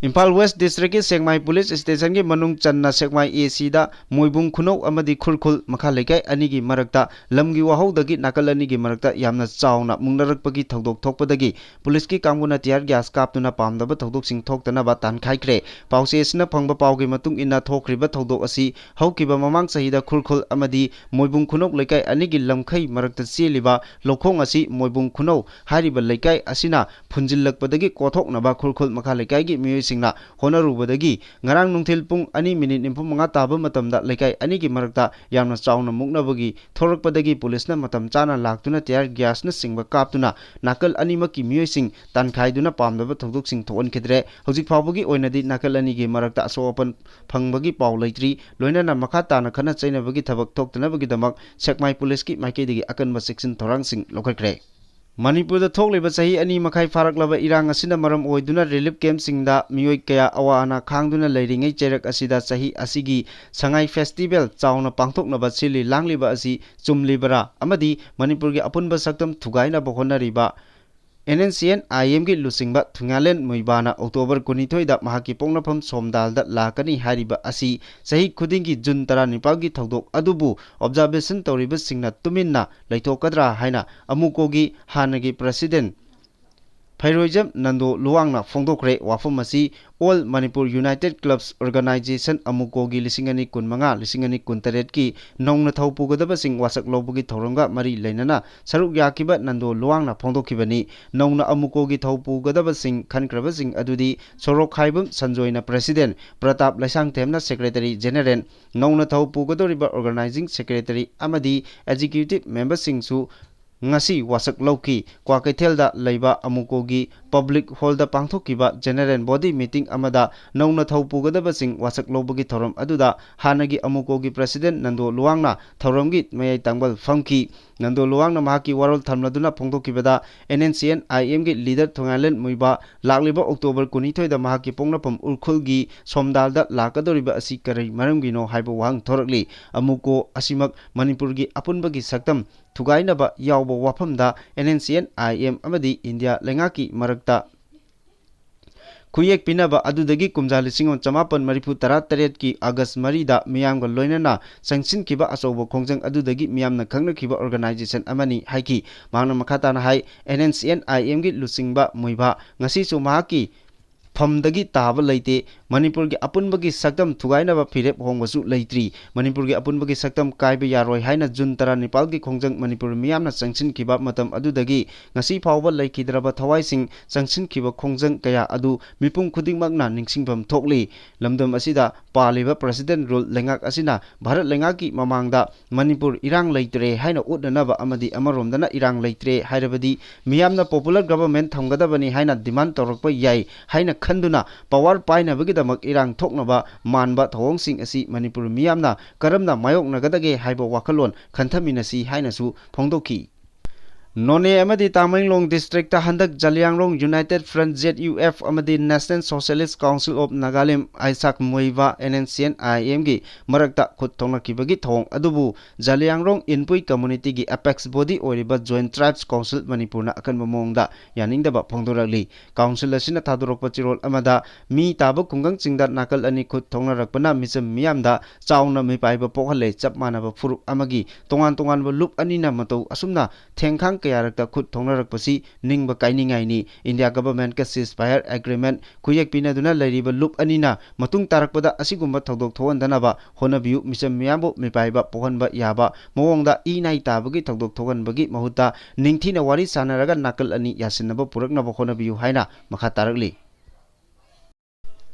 ꯏꯝꯐꯥꯜ ꯋꯦꯁ ꯗꯤꯁꯇ꯭ꯔꯤꯛꯀꯤ ꯁꯦꯛꯃꯥꯏ ꯄꯨꯂꯤꯁ ꯁ꯭ꯇꯦꯁꯟꯒꯤ ꯃꯅꯨꯡ ꯆꯟꯅ ꯁꯦꯛꯃꯥꯏ ꯑꯦ ꯁꯤꯗ ꯃꯣꯏꯕꯨꯡ ꯈꯨꯅꯧ ꯑꯃꯗꯤ ꯈꯨꯔꯈꯨꯜ ꯃꯈꯥ ꯂꯩꯀꯥꯏ ꯑꯅꯤꯒꯤ ꯃꯔꯛꯇ ꯂꯝꯒꯤ ꯋꯥꯍꯧꯗꯒꯤ ꯅꯥꯀꯜ ꯑꯅꯤꯒꯤ ꯃꯔꯛꯇ ꯌꯥꯝꯅ ꯆꯥꯎꯅ ꯃꯨꯛꯅꯔꯛꯄꯒꯤ ꯊꯧꯗꯣꯛ ꯊꯣꯛꯄꯗꯒꯤ ꯄꯨꯂꯤꯁꯀꯤ ꯀꯥꯡꯕꯨꯅ ꯇꯤꯌꯥꯔ ꯒ꯭ꯌꯥꯁ ꯀꯥꯞꯇꯨꯅ ꯄꯥꯝꯗꯕ ꯊꯧꯗꯣꯛꯁꯤꯡ ꯊꯣꯛꯇꯅꯕ ꯇꯥꯟꯈꯥꯏꯈ꯭ꯔꯦ꯫ ꯄꯥꯎꯆꯦ ꯑꯁꯤꯅ ꯐꯪꯕ ꯄꯥꯎꯒꯤ ꯃꯇꯨꯡ ꯏꯟꯅ ꯊꯣꯛꯈ꯭ꯔꯤꯕ ꯊꯧꯗꯣꯛ ꯑꯁꯤ ꯍꯧꯈꯤꯕ ꯃꯃꯥꯡ ꯆꯍꯤꯗ ꯈꯨꯔꯈꯨꯜ ꯑꯃꯗꯤ ꯃꯣꯏꯕꯨꯡ ꯈꯨꯅꯧ ꯂꯩꯀꯥꯏ ꯑꯅꯤꯒꯤ ꯂꯝꯈꯩ ꯃꯔꯛꯇ ꯆꯦꯜꯂꯤꯕ ꯂꯧꯈꯣꯡ ꯑꯁꯤ ꯃꯣꯏꯕꯨꯡ ꯈꯨꯅꯧ ꯍꯥꯏꯔꯤꯕ ꯂꯩꯀꯥꯏ ꯑꯁꯤꯅ ꯐꯨꯟꯖꯤꯜꯂꯛꯄꯗꯒꯤ ꯀꯣꯊꯣꯛꯅꯕ ꯈꯨꯔꯈꯨꯜ ꯃꯈꯥ ꯂꯩꯀꯥꯏꯒꯤ ꯃꯤꯑꯣꯏꯁꯤꯡꯅ ꯍꯣꯠꯅꯔꯨꯕꯗꯒꯤ ꯉꯔꯥꯡ ꯅꯨꯡꯊꯤꯜ ꯄꯨꯡ ꯑꯅꯤ ꯃꯤꯅꯤꯠ ꯅꯤꯐꯨ ꯃꯉꯥ ꯇꯥꯕ ꯃꯇꯝꯗ ꯂꯩꯀꯥꯏ ꯑꯅꯤꯒꯤ ꯃꯔꯛꯇ ꯌꯥꯝꯅ ꯆꯥꯎꯅ ꯃꯨꯛꯅꯕꯒꯤ ꯊꯣꯔꯛꯄꯗꯒꯤ ꯄꯨꯂꯤꯁꯅ ꯃꯇꯝ ꯆꯥꯅ ꯂꯥꯛꯇꯨꯅ ꯇꯤꯌꯥꯔ ꯒ꯭ꯌꯥꯁꯅꯆꯤꯡꯕ ꯀꯥꯞꯇꯨꯅ ꯅꯥꯀꯜ ꯑꯅꯤꯃꯛꯀꯤ ꯃꯤꯑꯣꯏꯁꯤꯡ ꯇꯥꯟꯈꯥꯏꯗꯨꯅ ꯄꯥꯝꯗꯕ ꯊꯧꯗꯣꯛꯁꯤꯡ ꯊꯣꯛꯍꯟꯈꯤꯗ꯭ꯔꯦ꯫ ꯍꯧꯖꯤꯛ ꯐꯥꯎꯕꯒꯤ ꯑꯣꯏꯅꯗꯤ ꯅꯥꯀꯜ ꯑꯅꯤꯒꯤ ꯃꯔꯛꯇ ꯑꯁꯣꯛ ꯑꯄꯟ ꯐꯪꯕꯒꯤ ꯄꯥꯎ ꯂꯩꯇ꯭ꯔꯤ꯫ ꯂꯣꯏꯅꯅ ꯃꯈꯥ ꯇꯥꯅ ꯈꯠꯅ ꯆꯩꯅꯕꯒꯤ ꯊꯕꯛ ꯊꯣꯛꯇꯅꯕꯒꯤꯗꯃꯛ ꯁꯦꯛꯃꯥꯏ ꯄꯨꯂꯤꯁꯀꯤ ꯃꯥꯏꯀꯩꯗꯒꯤ ꯑꯀꯟꯕ ꯆꯦꯛꯁꯤꯟ ꯊꯧꯔꯥꯡꯁꯤꯡ ꯂꯧꯈꯠꯈ꯭ꯔꯦ꯫ ꯃꯅꯤꯄꯨꯔꯗ ꯊꯣꯛꯂꯤꯕ ꯆꯍꯤ ꯑꯅꯤ ꯃꯈꯥꯏ ꯐꯥꯔꯛꯂꯕ ꯏꯔꯥꯡ ꯑꯁꯤꯅ ꯃꯔꯝ ꯑꯣꯏꯗꯨꯅ ꯔꯤꯂꯤꯐ ꯀꯦꯝꯞꯁꯤꯡꯗ ꯃꯤꯑꯣꯏ ꯀꯌꯥ ꯑꯋꯥ ꯑꯅꯥ ꯈꯥꯡꯗꯨꯅ ꯂꯩꯔꯤꯉꯩ ꯆꯩꯔꯛ ꯑꯁꯤꯗ ꯆꯍꯤ ꯑꯁꯤꯒꯤ ꯁꯉꯥꯏ ꯐꯦꯁꯇꯤꯚꯦꯜ ꯆꯥꯎꯅ ꯄꯥꯡꯊꯣꯛꯅꯕ ꯁꯤꯜꯂꯤ ꯂꯥꯡꯂꯤꯕ ꯑꯁꯤ ꯆꯨꯝꯂꯤꯕꯔꯥ? ꯑꯃꯗꯤ ꯃꯅꯤꯄꯨꯔꯒꯤ ꯑꯄꯨꯟꯕ ꯁꯛꯇꯝ ꯊꯨꯒꯥꯏꯅꯕ ꯍꯣꯠꯅꯔꯤꯕ ꯑꯦꯟ ꯑꯦꯟ ꯁꯤ ꯑꯦꯟ ꯑꯥꯏ ꯑꯦꯝꯒꯤ ꯂꯨꯆꯤꯡꯕ ꯊꯨꯉꯥꯂꯦꯟ ꯃꯨꯏꯕꯥꯅ ꯑꯣꯛꯇꯣꯕꯔ ꯀꯨꯟꯅꯤꯊꯣꯏꯗ ꯃꯍꯥꯛꯀꯤ ꯄꯣꯛꯅꯐꯝ ꯁꯣꯝꯗꯥꯜꯗ ꯂꯥꯛꯀꯅꯤ ꯍꯥꯏꯔꯤꯕ ꯑꯁꯤ ꯆꯍꯤ ꯈꯨꯗꯤꯡꯒꯤ ꯖꯨꯟ ꯇꯔꯥꯅꯤꯄꯥꯜꯒꯤ ꯊꯧꯗꯣꯛ ꯑꯗꯨꯕꯨ observation ꯇꯧꯔꯤꯕꯁꯤꯡꯅ ꯇꯨꯃꯤꯟꯅ ꯂꯩꯊꯣꯛꯀꯗ꯭ꯔꯥ ꯍꯥꯏꯅ ꯑꯃꯨꯀꯣꯒꯤ ꯍꯥꯟꯅꯒꯤ president ꯐꯩꯔꯣꯏꯖꯝ ꯅꯟꯗꯣ ꯂꯨꯋꯥꯡꯅ ꯐꯣꯡꯗꯣꯛꯈ꯭ꯔꯦ꯫ ꯋꯥꯐꯝ ꯑꯁꯤ All Manipur United Clubs Organisation, ꯑꯃꯨꯀꯣꯒꯤ ꯂꯤꯁꯤꯡ ꯑꯅꯤ ꯀꯨꯟꯃꯉꯥ, ꯂꯤꯁꯤꯡ ꯑꯅꯤ ꯀꯨꯟꯇꯔꯦꯠꯀꯤ ꯅꯧꯅ ꯊꯧ ꯄꯨꯒꯗꯕꯁꯤꯡ ꯋꯥꯁꯛ ꯂꯧꯕꯒꯤ ꯊꯧꯔꯝꯒ ꯃꯔꯤ ꯂꯩꯅꯅ ꯁꯔꯨꯛ ꯌꯥꯈꯤꯕ ꯅꯟꯗꯣ ꯂꯨꯋꯥꯡꯅ ꯐꯣꯡꯗꯣꯛꯈꯤꯕꯅꯤ꯫ ꯅꯧꯅ ꯑꯃꯨꯀꯣꯒꯤ ꯊꯧ ꯄꯨꯒꯗꯕꯁꯤꯡ ꯈꯟꯈ꯭ꯔꯕꯁꯤꯡ ꯑꯗꯨꯗꯤ ꯁꯣꯔꯣꯛꯈꯥꯏꯕꯝ ꯁꯟꯖꯣꯏꯅ president, ꯄ꯭ꯔꯇꯥꯞ ꯂꯩꯁꯥꯡꯊꯦꯝꯅ secretary general, ꯅꯧꯅ ꯊꯧ ꯄꯨꯒꯗꯧꯔꯤꯕ organizing secretary ꯑꯃꯗꯤ executive memberꯁꯤꯡꯁꯨ ꯉꯁꯤ ꯋꯥꯁꯛ ꯂꯧꯈꯤ꯫ ꯀ꯭ꯋꯥꯀꯩꯊꯦꯜꯗ ꯂꯩꯕ ꯑꯃꯨꯀꯣꯒꯤ public hallꯗ ꯄꯥꯡꯊꯣꯛꯈꯤꯕ general body meeting ꯑꯃꯗ ꯅꯧꯅ ꯊꯧ ꯄꯨꯒꯗꯕꯁꯤꯡ ꯋꯥꯁꯛ ꯂꯧꯕꯒꯤ ꯊꯧꯔꯝ ꯑꯗꯨꯗ ꯍꯥꯟꯅꯒꯤ ꯑꯃꯨꯀꯣꯒꯤ president ꯅꯟꯗꯣ ꯂꯨꯋꯥꯡꯅ ꯊꯧꯔꯝꯒꯤ ꯃꯌꯥꯏ ꯇꯥꯡꯕꯜ ꯐꯝꯈꯤ꯫ ꯅꯟꯗꯣ ꯂꯨꯋꯥꯡꯅ ꯃꯍꯥꯛꯀꯤ ꯋꯥꯔꯣꯜ ꯊꯝꯂꯗꯨꯅ ꯐꯣꯡꯗꯣꯛꯈꯤꯕꯗ, ꯑꯦꯟ ꯑꯦꯟ ꯁꯤ ꯑꯦꯟ ꯑꯥꯏ ꯑꯦꯝꯒꯤ leader ꯊꯣꯉꯥꯏꯂꯦꯟ ꯃꯨꯏꯕ ꯂꯥꯛꯂꯤꯕ ꯑꯣꯛꯇꯣꯕꯔ ꯀꯨꯟꯅꯤꯊꯣꯏꯗ ꯃꯍꯥꯛꯀꯤ ꯄꯣꯛꯅꯐꯝ ꯎꯔꯈꯨꯜꯒꯤ ꯁꯣꯝꯗꯥꯜꯗ ꯂꯥꯛꯀꯗꯧꯔꯤꯕ ꯑꯁꯤ ꯀꯔꯤ ꯃꯔꯝꯒꯤꯅꯣ ꯍꯥꯏꯕ ꯋꯥꯍꯪ ꯊꯣꯔꯛꯂꯤ꯫ ꯑꯃꯨꯀꯣ ꯑꯁꯤꯃꯛ ꯃꯅꯤꯄꯨꯔꯒꯤ ꯑꯄꯨꯟꯕꯒꯤ ꯁꯛꯇꯝ ꯊꯨꯒꯥꯏꯅꯕ ꯌꯥꯎꯕ ꯋꯥꯐꯝꯗ N N C N I M ꯑꯃꯗꯤ ꯏꯟꯗꯤꯌꯥ ꯂꯩꯉꯥꯛꯀꯤ ꯃꯔꯛꯇ ꯈꯨꯌꯦꯛ ꯄꯤꯅꯕ ꯑꯗꯨꯗꯒꯤ ꯀꯨꯝꯖꯥ ꯂꯤꯁꯤꯡ ꯑꯃ ꯆꯃꯥꯄꯟ ꯃꯔꯤꯐꯨ ꯇꯔꯥ ꯇꯔꯦꯠꯀꯤ ꯑꯥꯒꯁ ꯃꯔꯤꯗ ꯃꯤꯌꯥꯝꯒ ꯂꯣꯏꯅꯅ ꯆꯪꯁꯤꯟꯈꯤꯕ ꯑꯆꯧꯕ ꯈꯣꯡꯖꯪ ꯑꯗꯨꯗꯒꯤ ꯃꯤꯌꯥꯝꯅ ꯈꯪꯅꯈꯤꯕ organization ꯑꯃꯅꯤ ꯍꯥꯏꯈꯤ꯫ ꯃꯍꯥꯛꯅ ꯃꯈꯥ ꯇꯥꯅ ꯍꯥꯏ, ꯑꯦꯟ ꯑꯦꯟ ꯁꯤ ꯑꯦꯟ ꯑꯥꯏ ꯑꯦꯝꯒꯤ ꯂꯨꯆꯤꯡꯕ ꯃꯨꯏꯚꯥ ꯉꯁꯤꯁꯨ ꯃꯍꯥꯛꯀꯤ ꯐꯝꯗꯒꯤ ꯇꯥꯕ ꯂꯩꯇꯦ꯫ ꯃꯅꯤꯄꯨꯔꯒꯤ ꯑꯄꯨꯟꯕꯒꯤ ꯁꯛꯇꯝ ꯊꯨꯒꯥꯏꯅꯕ ꯐꯤꯔꯦꯞ ꯍꯣꯡꯕꯁꯨ ꯂꯩꯇ꯭ꯔꯤ꯫ ꯃꯅꯤꯄꯨꯔꯒꯤ ꯑꯄꯨꯟꯕꯒꯤ ꯁꯛꯇꯝ ꯀꯥꯏꯕ ꯌꯥꯔꯣꯏ ꯍꯥꯏꯅ ꯖꯨꯟ ꯇꯔꯥꯅꯤꯄꯥꯜꯒꯤ ꯈꯣꯡꯖꯪ ꯃꯅꯤꯄꯨꯔ ꯃꯤꯌꯥꯝꯅ ꯆꯪꯁꯤꯟꯈꯤꯕ ꯃꯇꯝ ꯑꯗꯨꯗꯒꯤ ꯉꯁꯤ ꯐꯥꯎꯕ ꯂꯩꯈꯤꯗ꯭ꯔꯕ ꯊꯋꯥꯏꯁꯤꯡ ꯆꯪꯁꯤꯟꯈꯤꯕ ꯈꯣꯡꯖꯪ ꯀꯌꯥ ꯑꯗꯨ ꯃꯤꯄꯨꯝ ꯈꯨꯗꯤꯡꯃꯛꯅ ꯅꯤꯡꯁꯤꯡꯐꯝ ꯊꯣꯛꯂꯤ꯫ ꯂꯝꯗꯝ ꯑꯁꯤꯗ ꯄꯥꯜꯂꯤꯕ president rule ꯂꯩꯉꯥꯛ ꯑꯁꯤꯅ ꯚꯥꯔꯠ ꯂꯩꯉꯥꯛꯀꯤ ꯃꯃꯥꯡꯗ ꯃꯅꯤꯄꯨꯔ ꯏꯔꯥꯡ ꯂꯩꯇ꯭ꯔꯦ ꯍꯥꯏꯅ ꯎꯠꯅꯅꯕ ꯑꯃꯗꯤ ꯑꯃꯔꯣꯝꯗꯅ ꯏꯔꯥꯡ ꯂꯩꯇ꯭ꯔꯦ ꯍꯥꯏꯔꯕꯗꯤ ꯃꯤꯌꯥꯝꯅ popular government ꯊꯝꯒꯗꯕꯅꯤ ꯍꯥꯏꯅ demand ꯇꯧꯔꯛꯄ ꯌꯥꯏ ꯍꯥꯏꯅ ꯈꯟꯗꯨꯅ power ꯄꯥꯏꯅꯕꯒꯤꯗꯃꯛ ꯏꯔꯥꯡ ꯊꯣꯛꯅꯕ ꯃꯥꯟꯕ ꯊꯧꯑꯣꯡꯁꯤꯡ ꯑꯁꯤ ꯃꯅꯤꯄꯨꯔ ꯃꯤꯌꯥꯝꯅ ꯀꯔꯝꯅ ꯃꯥꯌꯣꯛꯅꯒꯗꯒꯦ ꯍꯥꯏꯕ ꯋꯥꯈꯜꯂꯣꯟ ꯈꯟꯊꯃꯤꯟꯅꯁꯤ ꯍꯥꯏꯅꯁꯨ ꯐꯣꯡꯗꯣꯛꯈꯤ꯫ ꯅꯣꯅꯦ ꯑꯃꯗꯤ ꯇꯥꯃꯦꯡꯂꯣꯡ ꯗꯤꯁꯇ꯭ꯔꯤꯛꯇ ꯍꯟꯗꯛ Zeliangrong United Front, Z U F, ꯑꯃꯗꯤ National Socialist Council of Nagalim, ꯑꯥꯏꯁꯥꯛ ꯃꯣꯏꯕꯥ, N N C N I M ꯒꯤ ꯃꯔꯛꯇ ꯈꯨꯠ ꯊꯣꯛꯅꯈꯤꯕꯒꯤ ꯊꯧꯑꯣꯡ ꯑꯗꯨꯕꯨ ꯖꯂꯤꯌꯥꯡꯔꯣꯡ ꯏꯟꯄꯨꯏ community ꯒꯤ apex body ꯑꯣꯏꯔꯤꯕ Joint Tribes Council ꯃꯅꯤꯄꯨꯔꯅ ꯑꯀꯟꯕ ꯃꯑꯣꯡꯗ ꯌꯥꯅꯤꯡꯗꯕ ꯐꯣꯡꯗꯣꯔꯛꯂꯤ꯫ Council ꯑꯁꯤꯅ ꯊꯥꯗꯣꯔꯛꯄ ꯆꯤꯔꯣꯜ ꯑꯃꯗ, ꯃꯤ ꯇꯥꯕ ꯈꯨꯡꯒꯪꯁꯤꯡꯗ ꯅꯥꯀꯜ ꯑꯅꯤ ꯈꯨꯠ ꯊꯣꯛꯅꯔꯛꯄꯅ ꯃꯤꯆꯝ ꯃꯤꯌꯥꯝꯗ ꯆꯥꯎꯅ ꯃꯤꯄꯥꯏꯕ ꯄꯣꯛꯍꯜꯂꯦ꯫ ꯆꯞ ꯃꯥꯟꯅꯕ ꯐꯨꯔꯨꯞ ꯑꯃꯒꯤ ꯇꯣꯉꯥꯟ ꯇꯣꯉꯥꯟꯕ ꯂꯨꯞ ꯑꯅꯤꯅ ꯃꯇꯧ ꯑꯁꯨꯝꯅ ꯊꯦꯡꯈꯥꯡ ꯀꯌꯥꯔꯛꯇ ꯈꯨꯠ ꯊꯣꯛꯅꯔꯛꯄꯁꯤ ꯅꯤꯡꯕ ꯀꯥꯏꯅꯤꯡꯉꯥꯏꯅꯤ꯫ India Government ꯀ ceasefire agreement ꯈꯨꯌꯦꯛ ꯄꯤꯅꯗꯨꯅ ꯂꯩꯔꯤꯕ ꯂꯨꯞ ꯑꯅꯤꯅ ꯃꯇꯨꯡ ꯇꯥꯔꯛꯄꯗ ꯑꯁꯤꯒꯨꯝꯕ ꯊꯧꯗꯣꯛ ꯊꯣꯛꯍꯟꯗꯅꯕ ꯍꯣꯠꯅꯕꯤꯌꯨ꯫ ꯃꯤꯆꯝ ꯃꯤꯌꯥꯝꯕꯨ ꯃꯤꯄꯥꯏꯕ ꯄꯣꯛꯍꯟꯕ ꯌꯥꯕ ꯃꯑꯣꯡꯗ ꯏ ꯅꯥꯏ ꯇꯥꯕꯒꯤ ꯊꯧꯗꯣꯛ ꯊꯣꯛꯍꯟꯕꯒꯤ ꯃꯍꯨꯠꯇ ꯅꯤꯡꯊꯤꯅ ꯋꯥꯔꯤ ꯁꯥꯟꯅꯔꯒ ꯅꯥꯀꯜ ꯑꯅꯤ ꯌꯥꯁꯤꯟꯅꯕ ꯄꯨꯔꯛꯅꯕ ꯍꯣꯠꯅꯕꯤꯌꯨ ꯍꯥꯏꯅ ꯃꯈꯥ ꯇꯥꯔꯛꯂꯤ꯫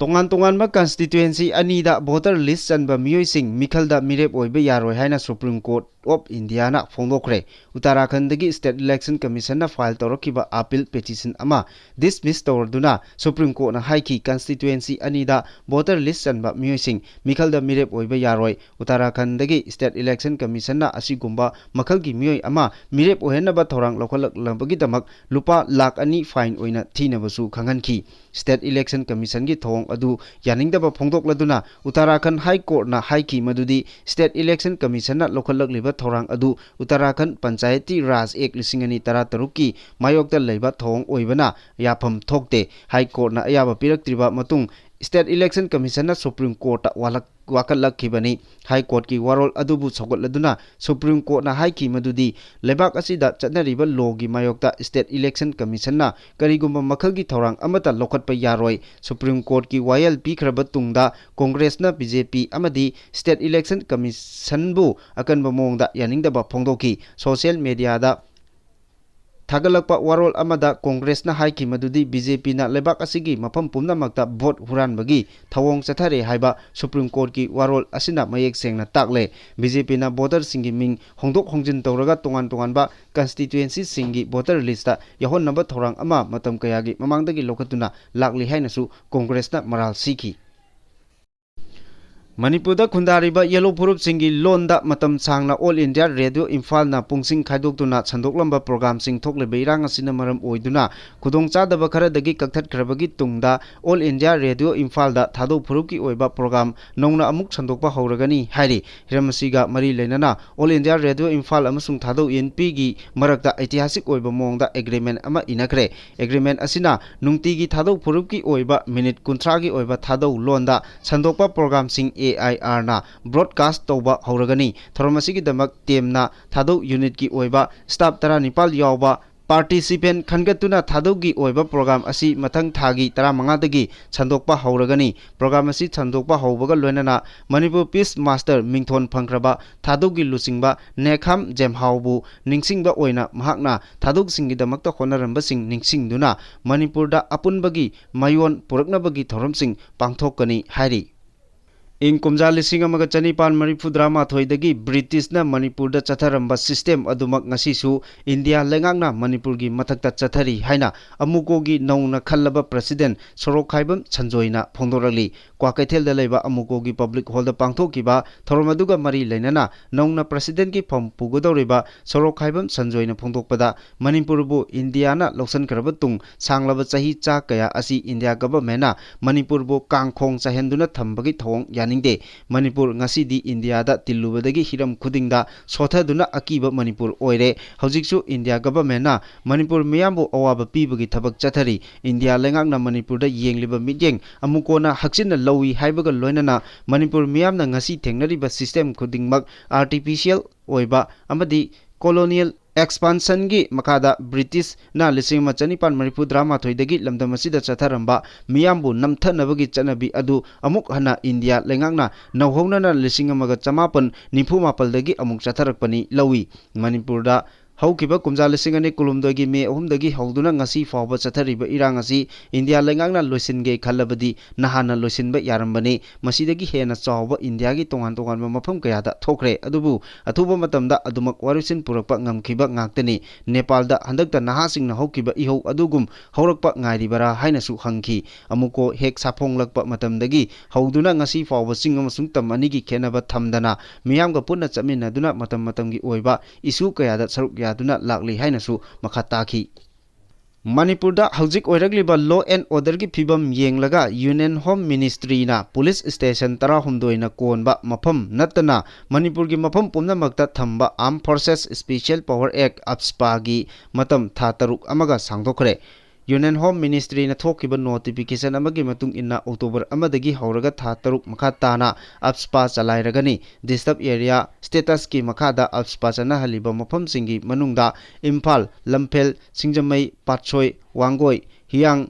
ꯇꯣꯉꯥꯟ ꯇꯣꯉꯥꯟꯕ constituency ꯑꯅꯤꯗ voter list ꯆꯟꯕ ꯃꯤꯑꯣꯏꯁꯤꯡ ꯃꯤꯈꯜꯗ ꯃꯤꯔꯦꯞ ꯑꯣꯏꯕ ꯌꯥꯔꯣꯏ ꯍꯥꯏꯅ Supreme Court of India ꯅ ꯐꯣꯡꯗꯣꯛꯈ꯭ꯔꯦ꯫ ꯎꯠꯇꯔꯥꯈꯟꯗꯒꯤ State Election Commission ꯅ file ꯇꯧꯔꯛꯈꯤꯕ appeal petition ꯑꯃ dismiss ꯇꯧꯔꯗꯨꯅ Supreme Court ꯅ ꯍꯥꯏꯈꯤ, constituency ꯑꯅꯤꯗ voter list ꯆꯟꯕ ꯃꯤꯑꯣꯏꯁꯤꯡ ꯃꯤꯈꯜꯗ ꯃꯤꯔꯦꯞ ꯑꯣꯏꯕ ꯌꯥꯔꯣꯏ꯫ ꯎꯠꯇꯔꯥꯈꯟꯗꯒꯤ State Election Commission ꯅ ꯑꯁꯤꯒꯨꯝꯕ ꯃꯈꯜꯒꯤ ꯃꯤꯑꯣꯏ ꯑꯃ ꯃꯤꯔꯦꯞ ꯑꯣꯏꯍꯟꯅꯕ ꯊꯧꯔꯥꯡ ꯂꯧꯈꯠꯂꯛꯂꯕꯒꯤꯗꯃꯛ ꯂꯨꯄꯥ ꯂꯥꯈ ꯑꯅꯤ fine ꯑꯣꯏꯅ ꯊꯤꯅꯕꯁꯨ ꯈꯪꯍꯟꯈꯤ꯫ State Election Commission ꯒꯤ ꯊꯧꯑꯣꯡ ꯑꯗꯨ ꯌꯥꯅꯤꯡꯗꯕ ꯐꯣꯡꯗꯣꯛꯂꯗꯨꯅ Uttarakhand High Court ꯅ ꯍꯥꯏꯈꯤ ꯃꯗꯨꯗꯤ State Election Commission ꯅ ꯂꯧꯈꯠꯂꯛꯂꯤꯕ ꯊꯧꯔꯥꯡ ꯑꯗꯨ Uttarakhand Panchayati Raj Act ꯂꯤꯁꯤꯡ ꯑꯅꯤ ꯇꯔꯥꯇꯔꯨꯛꯀꯤ ꯃꯥꯌꯣꯛꯇ ꯂꯩꯕ ꯊꯧꯑꯣꯡ ꯑꯣꯏꯕꯅ ꯌꯥꯐꯝ ꯊꯣꯛꯇꯦ꯫ High Court ꯅ ꯑꯌꯥꯕ ꯄꯤꯔꯛꯇ꯭ꯔꯤꯕ ꯃꯇꯨꯡ State Election Commission ꯅ Supreme Court ꯇ ꯋꯥꯂꯛ-, ꯋꯥꯀꯠꯂꯛꯈꯤꯕꯅꯤ꯫ High Court ꯀꯤ ꯋꯥꯔꯣꯜ ꯑꯗꯨꯕꯨ ꯁꯧꯒꯠꯂꯗꯨꯅ Supreme Court ꯅ ꯍꯥꯏꯈꯤ ꯃꯗꯨꯗꯤ ꯂꯩꯕꯥꯛ ꯑꯁꯤꯗ ꯆꯠꯅꯔꯤꯕ law ꯒꯤ ꯃꯥꯌꯣꯛꯇ State Election Commission ꯅ ꯀꯔꯤꯒꯨꯝꯕ ꯃꯈꯜꯒꯤ ꯊꯧꯔꯥꯡ ꯑꯃꯠꯇ ꯂꯧꯈꯠꯄ ꯌꯥꯔꯣꯏ꯫ Supreme Court ꯀꯤ ꯋꯥꯌꯦꯜ ꯄꯤꯈ꯭ꯔꯕ ꯇꯨꯡꯗ Congress ꯅ B J P ꯑꯃꯗꯤ State Election Commission ꯕꯨ ꯑꯀꯟꯕ ꯃꯑꯣꯡꯗ ꯌꯥꯅꯤꯡꯗꯕ ꯐꯣꯡꯗꯣꯛꯈꯤ꯫ Social media ꯗ ꯊꯥꯒꯠꯂꯛꯄ ꯋꯥꯔꯣꯜ ꯑꯃꯗ Congress ꯅ ꯍꯥꯏꯈꯤ ꯃꯗꯨꯗꯤ B J P ꯅ ꯂꯩꯕꯥꯛ ꯑꯁꯤꯒꯤ ꯃꯐꯝ ꯄꯨꯝꯅꯃꯛꯇ vote ꯍꯨꯔꯥꯟꯕꯒꯤ ꯊꯧꯑꯣꯡ ꯆꯠꯊꯔꯦ ꯍꯥꯏꯕ Supreme Court ꯀꯤ ꯋꯥꯔꯣꯜ ꯑꯁꯤꯅ ꯃꯌꯦꯛ ꯁꯦꯡꯅ ꯇꯥꯛꯂꯦ꯫ B J P ꯅ voter ꯁꯤꯡꯒꯤ ꯃꯤꯡ ꯍꯣꯡꯗꯣꯛ ꯍꯣꯡꯖꯤꯟ ꯇꯧꯔꯒ ꯇꯣꯉꯥꯟ ꯇꯣꯉꯥꯟꯕ constituency ꯁꯤꯡꯒꯤ voter list ꯇ ꯌꯥꯎꯍꯟꯅꯕ ꯊꯧꯔꯥꯡ ꯑꯃ ꯃꯇꯝ ꯀꯌꯥꯒꯤ ꯃꯃꯥꯡꯗꯒꯤ ꯂꯧꯈꯠꯇꯨꯅ ꯂꯥꯛꯂꯤ ꯍꯥꯏꯅꯁꯨ Congress ꯅ ꯃꯔꯥꯜ ꯁꯤꯈꯤ꯫ ꯃꯅꯤꯄꯨꯔꯗ ꯈꯨꯟꯗꯥꯔꯤꯕ ꯌꯦꯜꯂꯣ ꯐꯨꯔꯨꯞꯁꯤꯡꯒꯤ ꯂꯣꯟꯗ ꯃꯇꯝ ꯁꯥꯡꯅ All India Radio ꯏꯝꯐꯥꯜꯅ ꯄꯨꯡꯁꯤꯡ ꯈꯥꯏꯗꯣꯛꯇꯨꯅ ꯁꯟꯗꯣꯛꯂꯝꯕ ꯄ꯭ꯔꯣꯒ꯭ꯔꯥꯝꯁꯤꯡ ꯊꯣꯛꯂꯤꯕ ꯏꯔꯥꯡ ꯑꯁꯤꯅ ꯃꯔꯝ ꯑꯣꯏꯗꯨꯅ ꯈꯨꯗꯣꯡꯆꯥꯗꯕ ꯈꯔꯗꯒꯤ ꯀꯛꯊꯠꯈ꯭ꯔꯕꯒꯤ ꯇꯨꯡꯗ All India Radio ꯏꯝꯐꯥꯜꯗ ꯊꯥꯗꯧ ꯐꯨꯔꯨꯞꯀꯤ ꯑꯣꯏꯕ ꯄ꯭ꯔꯣꯒ꯭ꯔꯥꯝ ꯅꯧꯅ ꯑꯃꯨꯛ ꯁꯟꯗꯣꯛꯄ ꯍꯧꯔꯒꯅꯤ ꯍꯥꯏꯔꯤ꯫ ꯍꯤꯔꯝ ꯑꯁꯤꯒ ꯃꯔꯤ ꯂꯩꯅꯅ All India Radio ꯏꯝꯐꯥꯜ ꯑꯃꯁꯨꯡ ꯊꯥꯗꯧ ꯏꯟꯄꯤꯒꯤ ꯃꯔꯛꯇ ꯏꯇꯤꯍꯥꯁꯤꯛ ꯑꯣꯏꯕ ꯃꯑꯣꯡꯗ ꯑꯦꯒ꯭ꯔꯤꯃꯦꯟ ꯑꯃ ꯏꯅꯈ꯭ꯔꯦ꯫ ꯑꯦꯒ꯭ꯔꯤꯃꯦꯟ ꯑꯁꯤꯅ ꯅꯨꯡꯇꯤꯒꯤ ꯊꯥꯗꯧ ꯐꯨꯔꯨꯞꯀꯤ ꯑꯣꯏꯕ ꯃꯤꯅꯤꯠ ꯀꯨꯟꯊ꯭ꯔꯥꯒꯤ ꯑꯣꯏꯕ ꯊꯥꯗꯧ ꯂꯣꯟꯗ ꯁꯟꯗꯣꯛꯄ ꯄ꯭ꯔꯣꯒ꯭ꯔꯥꯝꯁꯤꯡ AIRꯅ ꯕ꯭ꯔꯣꯗꯀꯥꯁ ꯇꯧꯕ ꯍꯧꯔꯒꯅꯤ꯫ ꯊꯧꯔꯝ ꯑꯁꯤꯒꯤꯗꯃꯛ ꯇꯦꯝꯅ ꯊꯥꯗꯧ ꯌꯨꯅꯤꯠꯀꯤ ꯑꯣꯏꯕ ꯁ꯭ꯇꯥꯐ ꯇꯔꯥꯅꯤꯄꯥꯜ ꯌꯥꯎꯕ ꯄꯥꯔꯇꯤꯁꯤꯄꯦꯟ ꯈꯟꯒꯠꯇꯨꯅ ꯊꯥꯗꯧꯒꯤ ꯑꯣꯏꯕ ꯄ꯭ꯔꯣꯒ꯭ꯔꯥꯝ ꯑꯁꯤ ꯃꯊꯪ ꯊꯥꯒꯤ ꯇꯔꯥꯃꯉꯥꯗꯒꯤ ꯁꯟꯗꯣꯛꯄ ꯍꯧꯔꯒꯅꯤ꯫ ꯄ꯭ꯔꯣꯒ꯭ꯔꯥꯝ ꯑꯁꯤ ꯁꯟꯗꯣꯛꯄ ꯍꯧꯕꯒ ꯂꯣꯏꯅꯅ ꯃꯅꯤꯄꯨꯔ ꯄꯤꯁ ꯃꯥꯁꯇꯔ ꯃꯤꯡꯊꯣꯟ ꯐꯪꯈ꯭ꯔꯕ ꯊꯥꯗꯧꯒꯤ ꯂꯨꯆꯤꯡꯕ ꯅꯦꯈꯥꯝ ꯖꯦꯝꯍꯥꯎꯕꯨ ꯅꯤꯡꯁꯤꯡꯕ ꯑꯣꯏꯅ ꯃꯍꯥꯛꯅ ꯊꯥꯗꯧꯁꯤꯡꯒꯤꯗꯃꯛꯇ ꯍꯣꯠꯅꯔꯝꯕꯁꯤꯡ ꯅꯤꯡꯁꯤꯡꯗꯨꯅ ꯃꯅꯤꯄꯨꯔꯗ ꯑꯄꯨꯟꯕꯒꯤ ꯃꯌꯣꯟ ꯄꯨꯔꯛꯅꯕꯒꯤ ꯊꯧꯔꯝꯁꯤꯡ ꯄꯥꯡꯊꯣꯛꯀꯅꯤ ꯍꯥꯏꯔꯤ꯫ ꯏꯪ ꯀꯨꯝꯖꯥ ꯂꯤꯁꯤꯡ ꯑꯃꯒ ꯆꯅꯤꯄꯥꯟ ꯃꯔꯤꯐꯨꯇꯔꯥꯃꯥꯊꯣꯏꯗꯒꯤ ꯕ꯭ꯔꯤꯇꯤꯁꯅ ꯃꯅꯤꯄꯨꯔꯗ ꯆꯠꯊꯔꯝꯕ ꯁꯤꯁꯇꯦꯝ ꯑꯗꯨꯃꯛ ꯉꯁꯤꯁꯨ ꯏꯟꯗꯤꯌꯥ ꯂꯩꯉꯥꯛꯅ ꯃꯅꯤꯄꯨꯔꯒꯤ ꯃꯊꯛꯇ ꯆꯠꯊꯔꯤ ꯍꯥꯏꯅ ꯑꯃꯨꯀꯣꯒꯤ ꯅꯧꯅ ꯈꯜꯂꯕ ꯄ꯭ꯔꯁꯤꯗꯦꯟ ꯁꯣꯔꯣꯛꯈꯥꯏꯕꯝ ꯁꯟꯖꯣꯏꯅ ꯐꯣꯡꯗꯣꯔꯛꯂꯤ꯫ ꯀ꯭ꯋꯥꯀꯩꯊꯦꯜꯗ ꯂꯩꯕ ꯑꯃꯨꯀꯣꯒꯤ ꯄꯕ꯭ꯂꯤꯛ ꯍꯣꯜꯗ ꯄꯥꯡꯊꯣꯛꯈꯤꯕ ꯊꯧꯔꯝ ꯑꯗꯨꯒ ꯃꯔꯤ ꯂꯩꯅꯅ ꯅꯧꯅ ꯄ꯭ꯔꯁꯤꯗꯦꯟꯒꯤ ꯐꯝ ꯄꯨꯒꯗꯧꯔꯤꯕ ꯁꯣꯔꯣꯛꯈꯥꯏꯕꯝ ꯁꯟꯖꯣꯏꯅ ꯐꯣꯡꯗꯣꯛꯄꯗ, ꯃꯅꯤꯄꯨꯔꯕꯨ ꯏꯟꯗꯤꯌꯥꯅ ꯂꯧꯁꯤꯟꯈ꯭ꯔꯕ ꯇꯨꯡ ꯁꯥꯡꯂꯕ ꯆꯍꯤ ꯆꯥ ꯀꯌꯥ ꯑꯁꯤ ꯏꯟꯗꯤꯌꯥ ꯒꯚꯔꯟꯃꯦꯟꯠꯅ ꯃꯅꯤꯄꯨꯔꯕꯨ ꯀꯥꯡꯈꯣꯡ ꯆꯥꯏꯍꯟꯗꯨꯅ ꯊꯝꯕꯒꯤ ꯊꯧꯑꯣꯡ ꯌꯥꯅꯤꯡꯗꯦ꯫ ꯃꯅꯤꯄꯨꯔ ꯉꯁꯤꯗꯤ ꯏꯟꯗꯤꯌꯥꯗ ꯇꯤꯜꯂꯨꯕꯗꯒꯤ ꯍꯤꯔꯝ ꯈꯨꯗꯤꯡꯗ ꯁꯣꯊꯗꯨꯅ ꯑꯀꯤꯕ ꯃꯅꯤꯄꯨꯔ ꯑꯣꯏꯔꯦ꯫ ꯍꯧꯖꯤꯛꯁꯨ ꯏꯟꯗꯤꯌꯥ ꯒꯚꯔꯟꯃꯦꯟꯠꯅ ꯃꯅꯤꯄꯨꯔ ꯃꯤꯌꯥꯝꯕꯨ ꯑꯋꯥꯕ ꯄꯤꯕꯒꯤ ꯊꯕꯛ ꯆꯠꯊꯔꯤ꯫ ꯏꯟꯗꯤꯌꯥ ꯂꯩꯉꯥꯛꯅ ꯃꯅꯤꯄꯨꯔꯗ ꯌꯦꯡꯂꯤꯕ ꯃꯤꯠꯌꯦꯡ ꯑꯃꯨꯛ ꯀꯣꯟꯅ ꯍꯛꯆꯤꯟꯅ ꯂꯧꯏ ꯍꯥꯏꯕꯒ ꯂꯣꯏꯅꯅ ꯃꯅꯤꯄꯨꯔ ꯃꯤꯌꯥꯝꯅ ꯉꯁꯤ ꯊꯦꯡꯅꯔꯤꯕ ꯁꯤꯁꯇꯦꯝ ꯈꯨꯗꯤꯡꯃꯛ ꯑꯥꯔꯇꯤꯐꯤꯁꯤꯌꯦꯜ ꯑꯣꯏꯕ ꯑꯃꯗꯤ ꯀꯣꯂꯣꯅꯤꯌꯦꯜ ꯑꯦꯛꯁꯄꯥꯟꯁꯟꯒꯤ ꯃꯈꯥꯗ ꯕ꯭ꯔꯤꯇꯤꯁꯅ ꯂꯤꯁꯤꯡ ꯑꯃ ꯆꯅꯤꯄꯥꯟ ꯃꯔꯤꯐꯨꯇꯔꯥꯃꯥꯊꯣꯏꯗꯒꯤ ꯂꯝꯗꯝ ꯑꯁꯤꯗ ꯆꯠꯊꯔꯝꯕ ꯃꯤꯌꯥꯝꯕꯨ ꯅꯝꯊꯅꯕꯒꯤ ꯆꯠꯅꯕꯤ ꯑꯗꯨ ꯑꯃꯨꯛ ꯍꯟꯅ ꯏꯟꯗꯤꯌꯥ ꯂꯩꯉꯥꯛꯅ ꯅꯧꯍꯧꯅꯅ ꯂꯤꯁꯤꯡ ꯑꯃꯒ ꯆꯃꯥꯄꯟ ꯅꯤꯐꯨ ꯃꯥꯄꯜꯗꯒꯤ ꯑꯃꯨꯛ ꯆꯠꯊꯔꯛꯄꯅꯤ ꯂꯧꯏ꯫ ꯃꯅꯤꯄꯨꯔꯗ ꯍꯧꯈꯤꯕ ꯀꯨꯝꯖꯥ ꯂꯤꯁꯤꯡ ꯑꯅꯤ ꯀꯨꯟꯍꯨꯝꯗꯣꯏꯒꯤ ꯃꯦ ꯑꯍꯨꯝꯗꯒꯤ ꯍꯧꯗꯨꯅ ꯉꯁꯤ ꯐꯥꯎꯕ ꯆꯠꯊꯔꯤꯕ ꯏꯔꯥꯡ ꯑꯁꯤ ꯏꯟꯗꯤꯌꯥ ꯂꯩꯉꯥꯛꯅ ꯂꯣꯏꯁꯤꯟꯒꯦ ꯈꯜꯂꯕꯗꯤ ꯅꯍꯥꯟꯅ ꯂꯣꯏꯁꯤꯟꯕ ꯌꯥꯔꯝꯕꯅꯤ꯫ ꯃꯁꯤꯗꯒꯤ ꯍꯦꯟꯅ ꯆꯥꯎꯕ ꯏꯟꯗꯤꯌꯥꯒꯤ ꯇꯣꯉꯥꯟ ꯇꯣꯉꯥꯟꯕ ꯃꯐꯝ ꯀꯌꯥꯗ ꯊꯣꯛꯈ꯭ꯔꯦ꯫ ꯑꯗꯨꯕꯨ ꯑꯊꯨꯕ ꯃꯇꯝꯗ ꯑꯗꯨꯃꯛ ꯋꯥꯔꯣꯏꯁꯤꯟ ꯄꯨꯔꯛꯄ ꯉꯝꯈꯤꯕ ꯉꯥꯛꯇꯅꯤ꯫ ꯅꯦꯄꯥꯜꯗ ꯍꯟꯗꯛꯇ ꯅꯍꯥꯁꯤꯡꯅ ꯍꯧꯈꯤꯕ ꯏꯍꯧ ꯑꯗꯨꯒꯨꯝ ꯍꯧꯔꯛꯄ ꯉꯥꯏꯔꯤꯕꯔꯥ ꯍꯥꯏꯅꯁꯨ ꯍꯪꯈꯤ꯫ ꯑꯃꯨꯛꯀꯣ ꯍꯦꯛ ꯁꯥꯐꯣꯡꯂꯛꯄ ꯃꯇꯝꯗꯒꯤ ꯍꯧꯗꯨꯅ ꯉꯁꯤ ꯐꯥꯎꯕ ꯆꯤꯡ ꯑꯃꯁꯨꯡ ꯇꯝ ꯑꯅꯤꯒꯤ ꯈꯦꯠꯅꯕ ꯊꯝꯗꯅ ꯃꯤꯌꯥꯝꯒ ꯄꯨꯟꯅ ꯆꯠꯃꯤꯟꯅꯗꯨꯅ ꯃꯇꯝ ꯃꯇꯝꯒꯤ ꯑꯣꯏꯕ ꯏꯁꯨ ꯀꯌꯥꯗ ꯁꯔꯨꯛ ꯌꯥꯗꯨꯅ ꯂꯥꯛꯂꯤ ꯍꯥꯏꯅꯁꯨ ꯃꯈꯥ ꯇꯥꯈꯤ꯫ ꯃꯅꯤꯄꯨꯔꯗ ꯍꯧꯖꯤꯛ ꯑꯣꯏꯔꯛꯂꯤꯕ law and orderꯒꯤ ꯐꯤꯕꯝ ꯌꯦꯡꯂꯒ Union Home Ministryꯅ ꯄꯨꯂꯤꯁ ꯁ꯭ꯇꯦꯁꯟ ꯇꯔꯥꯍꯨꯝꯗꯣꯏꯅ ꯀꯣꯟꯕ ꯃꯐꯝ ꯅꯠꯇꯅ ꯃꯅꯤꯄꯨꯔꯒꯤ ꯃꯐꯝ ꯄꯨꯝꯅꯃꯛꯇ ꯊꯝꯕ Armed Forces Special Power Act, AFSPAꯒꯤ ꯃꯇꯝ ꯊꯥ ꯇꯔꯨꯛ ꯑꯃꯒ ꯁꯥꯡꯗꯣꯛꯈ꯭ꯔꯦ꯫ Union Home Ministryꯅ ꯊꯣꯛꯈꯤꯕ notification ꯑꯃꯒꯤ ꯃꯇꯨꯡ ꯏꯟꯅ, October ꯑꯃꯗꯒꯤ ꯍꯧꯔꯒ ꯊꯥ ꯇꯔꯨꯛ ꯃꯈꯥ ꯇꯥꯅ AFSPA ꯆꯂꯥꯏꯔꯒꯅꯤ꯫ Disturb Area statusꯀꯤ ꯃꯈꯥꯗ AFSPA ꯆꯠꯅꯍꯜꯂꯤꯕ ꯃꯐꯝꯁꯤꯡꯒꯤ ꯃꯅꯨꯡꯗ ꯏꯝꯐꯥꯜ, ꯂꯝꯐꯦꯜ, ꯁꯤꯡꯖꯃꯩ, ꯄꯥꯠꯁꯣꯏ, ꯋꯥꯡꯒꯣꯏ, ꯍꯤꯌꯥꯡ,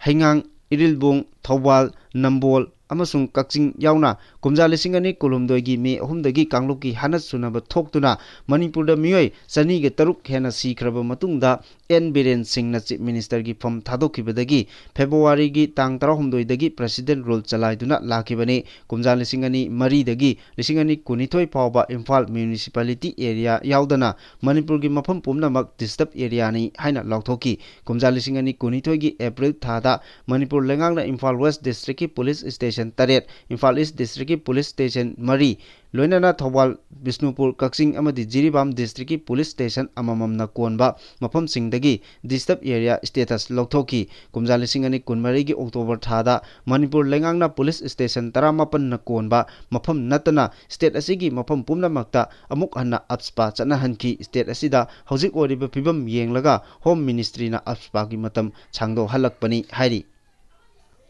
ꯍꯩꯉꯥꯡ, ꯏꯔꯤꯜꯕꯨꯡ, ꯊꯧꯕꯥꯜ, ꯅꯝꯕꯣꯜ ꯑꯃꯁꯨꯡ ꯀꯛꯆꯤꯡ ꯌꯥꯎꯅ ꯀꯨꯝꯖꯥ ꯂꯤꯁꯤꯡ ꯑꯅꯤ ꯀꯨꯟꯍꯨꯝꯗꯣꯏꯒꯤ ꯃꯦ ꯑꯍꯨꯝꯗꯒꯤ ꯀꯥꯡꯂꯨꯞꯀꯤ ꯍꯥꯅꯠ ꯁꯨꯅꯕ ꯊꯣꯛꯇꯨꯅ ꯃꯅꯤꯄꯨꯔꯗ ꯃꯤꯑꯣꯏ ꯆꯅꯤꯒ ꯇꯔꯨꯛ ꯍꯦꯟꯅ ꯁꯤꯈ꯭ꯔꯕ ꯃꯇꯨꯡꯗ, ꯑꯦꯟ ꯕꯤꯔꯦꯟ ꯁꯤꯡꯅ Chief Ministerꯒꯤ ꯐꯝ ꯊꯥꯗꯣꯛꯈꯤꯕꯗꯒꯤ Februaryꯒꯤ ꯇꯥꯡ ꯇꯔꯥꯍꯨꯝꯗꯣꯏꯗꯒꯤ President Rule ꯆꯂꯥꯏꯗꯨꯅ ꯂꯥꯛꯈꯤꯕꯅꯤ꯫ ꯀꯨꯝꯖꯥ ꯂꯤꯁꯤꯡ ꯑꯅꯤ ꯃꯔꯤꯗꯒꯤ ꯂꯤꯁꯤꯡ ꯑꯅꯤ ꯀꯨꯟꯅꯤꯊꯣꯏ ꯐꯥꯎꯕ ꯏꯝꯐꯥꯜ Municipality Area ꯌꯥꯎꯗꯅ ꯃꯅꯤꯄꯨꯔꯒꯤ ꯃꯐꯝ ꯄꯨꯝꯅꯃꯛ Disturb Areaꯅꯤ ꯍꯥꯏꯅ ꯂꯥꯎꯊꯣꯛꯈꯤ꯫ ꯀꯨꯝꯖꯥ ꯂꯤꯁꯤꯡ ꯑꯅꯤ ꯀꯨꯟꯅꯤꯊꯣꯏꯒꯤ April ꯊꯥꯗ ꯃꯅꯤꯄꯨꯔ ꯂꯩꯉꯥꯛꯅ ꯏꯝꯐꯥꯜ West Districtꯀꯤ Police Station ꯇꯔꯦꯠ, ꯏꯝꯐꯥꯜ East Districtꯀꯤ Police Station ꯃꯔꯤ, ꯂꯣꯏꯅꯅ ꯊꯧꯕꯥꯜ, ꯕꯤꯁꯅꯨꯄꯨꯔ, ꯀꯛꯆꯤꯡ ꯑꯃꯗꯤ ꯖꯤꯔꯤꯕꯥꯝ Districtꯀꯤ Police Station ꯑꯃꯃꯝꯅ ꯀꯣꯟꯕ ꯃꯐꯝꯁꯤꯡꯗꯒꯤ Disturb Area status ꯂꯧꯊꯣꯛꯈꯤ꯫ ꯀꯨꯝꯖꯥ ꯂꯤꯁꯤꯡ ꯑꯅꯤ ꯀꯨꯟꯃꯔꯤꯒꯤ October ꯊꯥꯗ ꯃꯅꯤꯄꯨꯔ ꯂꯩꯉꯥꯛꯅ Police Station ꯇꯔꯥꯃꯥꯄꯟꯅ ꯀꯣꯟꯕ ꯃꯐꯝ ꯅꯠꯇꯅ state ꯑꯁꯤꯒꯤ ꯃꯐꯝ ꯄꯨꯝꯅꯃꯛꯇ ꯑꯃꯨꯛ ꯍꯟꯅ AFSPA ꯆꯠꯅꯍꯟꯈꯤ꯫ State ꯑꯁꯤꯗ ꯍꯧꯖꯤꯛ ꯑꯣꯏꯔꯤꯕ ꯐꯤꯕꯝ ꯌꯦꯡꯂꯒ Home Ministryꯅ AFSPAꯒꯤ ꯃꯇꯝ ꯁꯥꯡꯗꯣꯛꯍꯜꯂꯛꯄꯅꯤ ꯍꯥꯏꯔꯤ꯫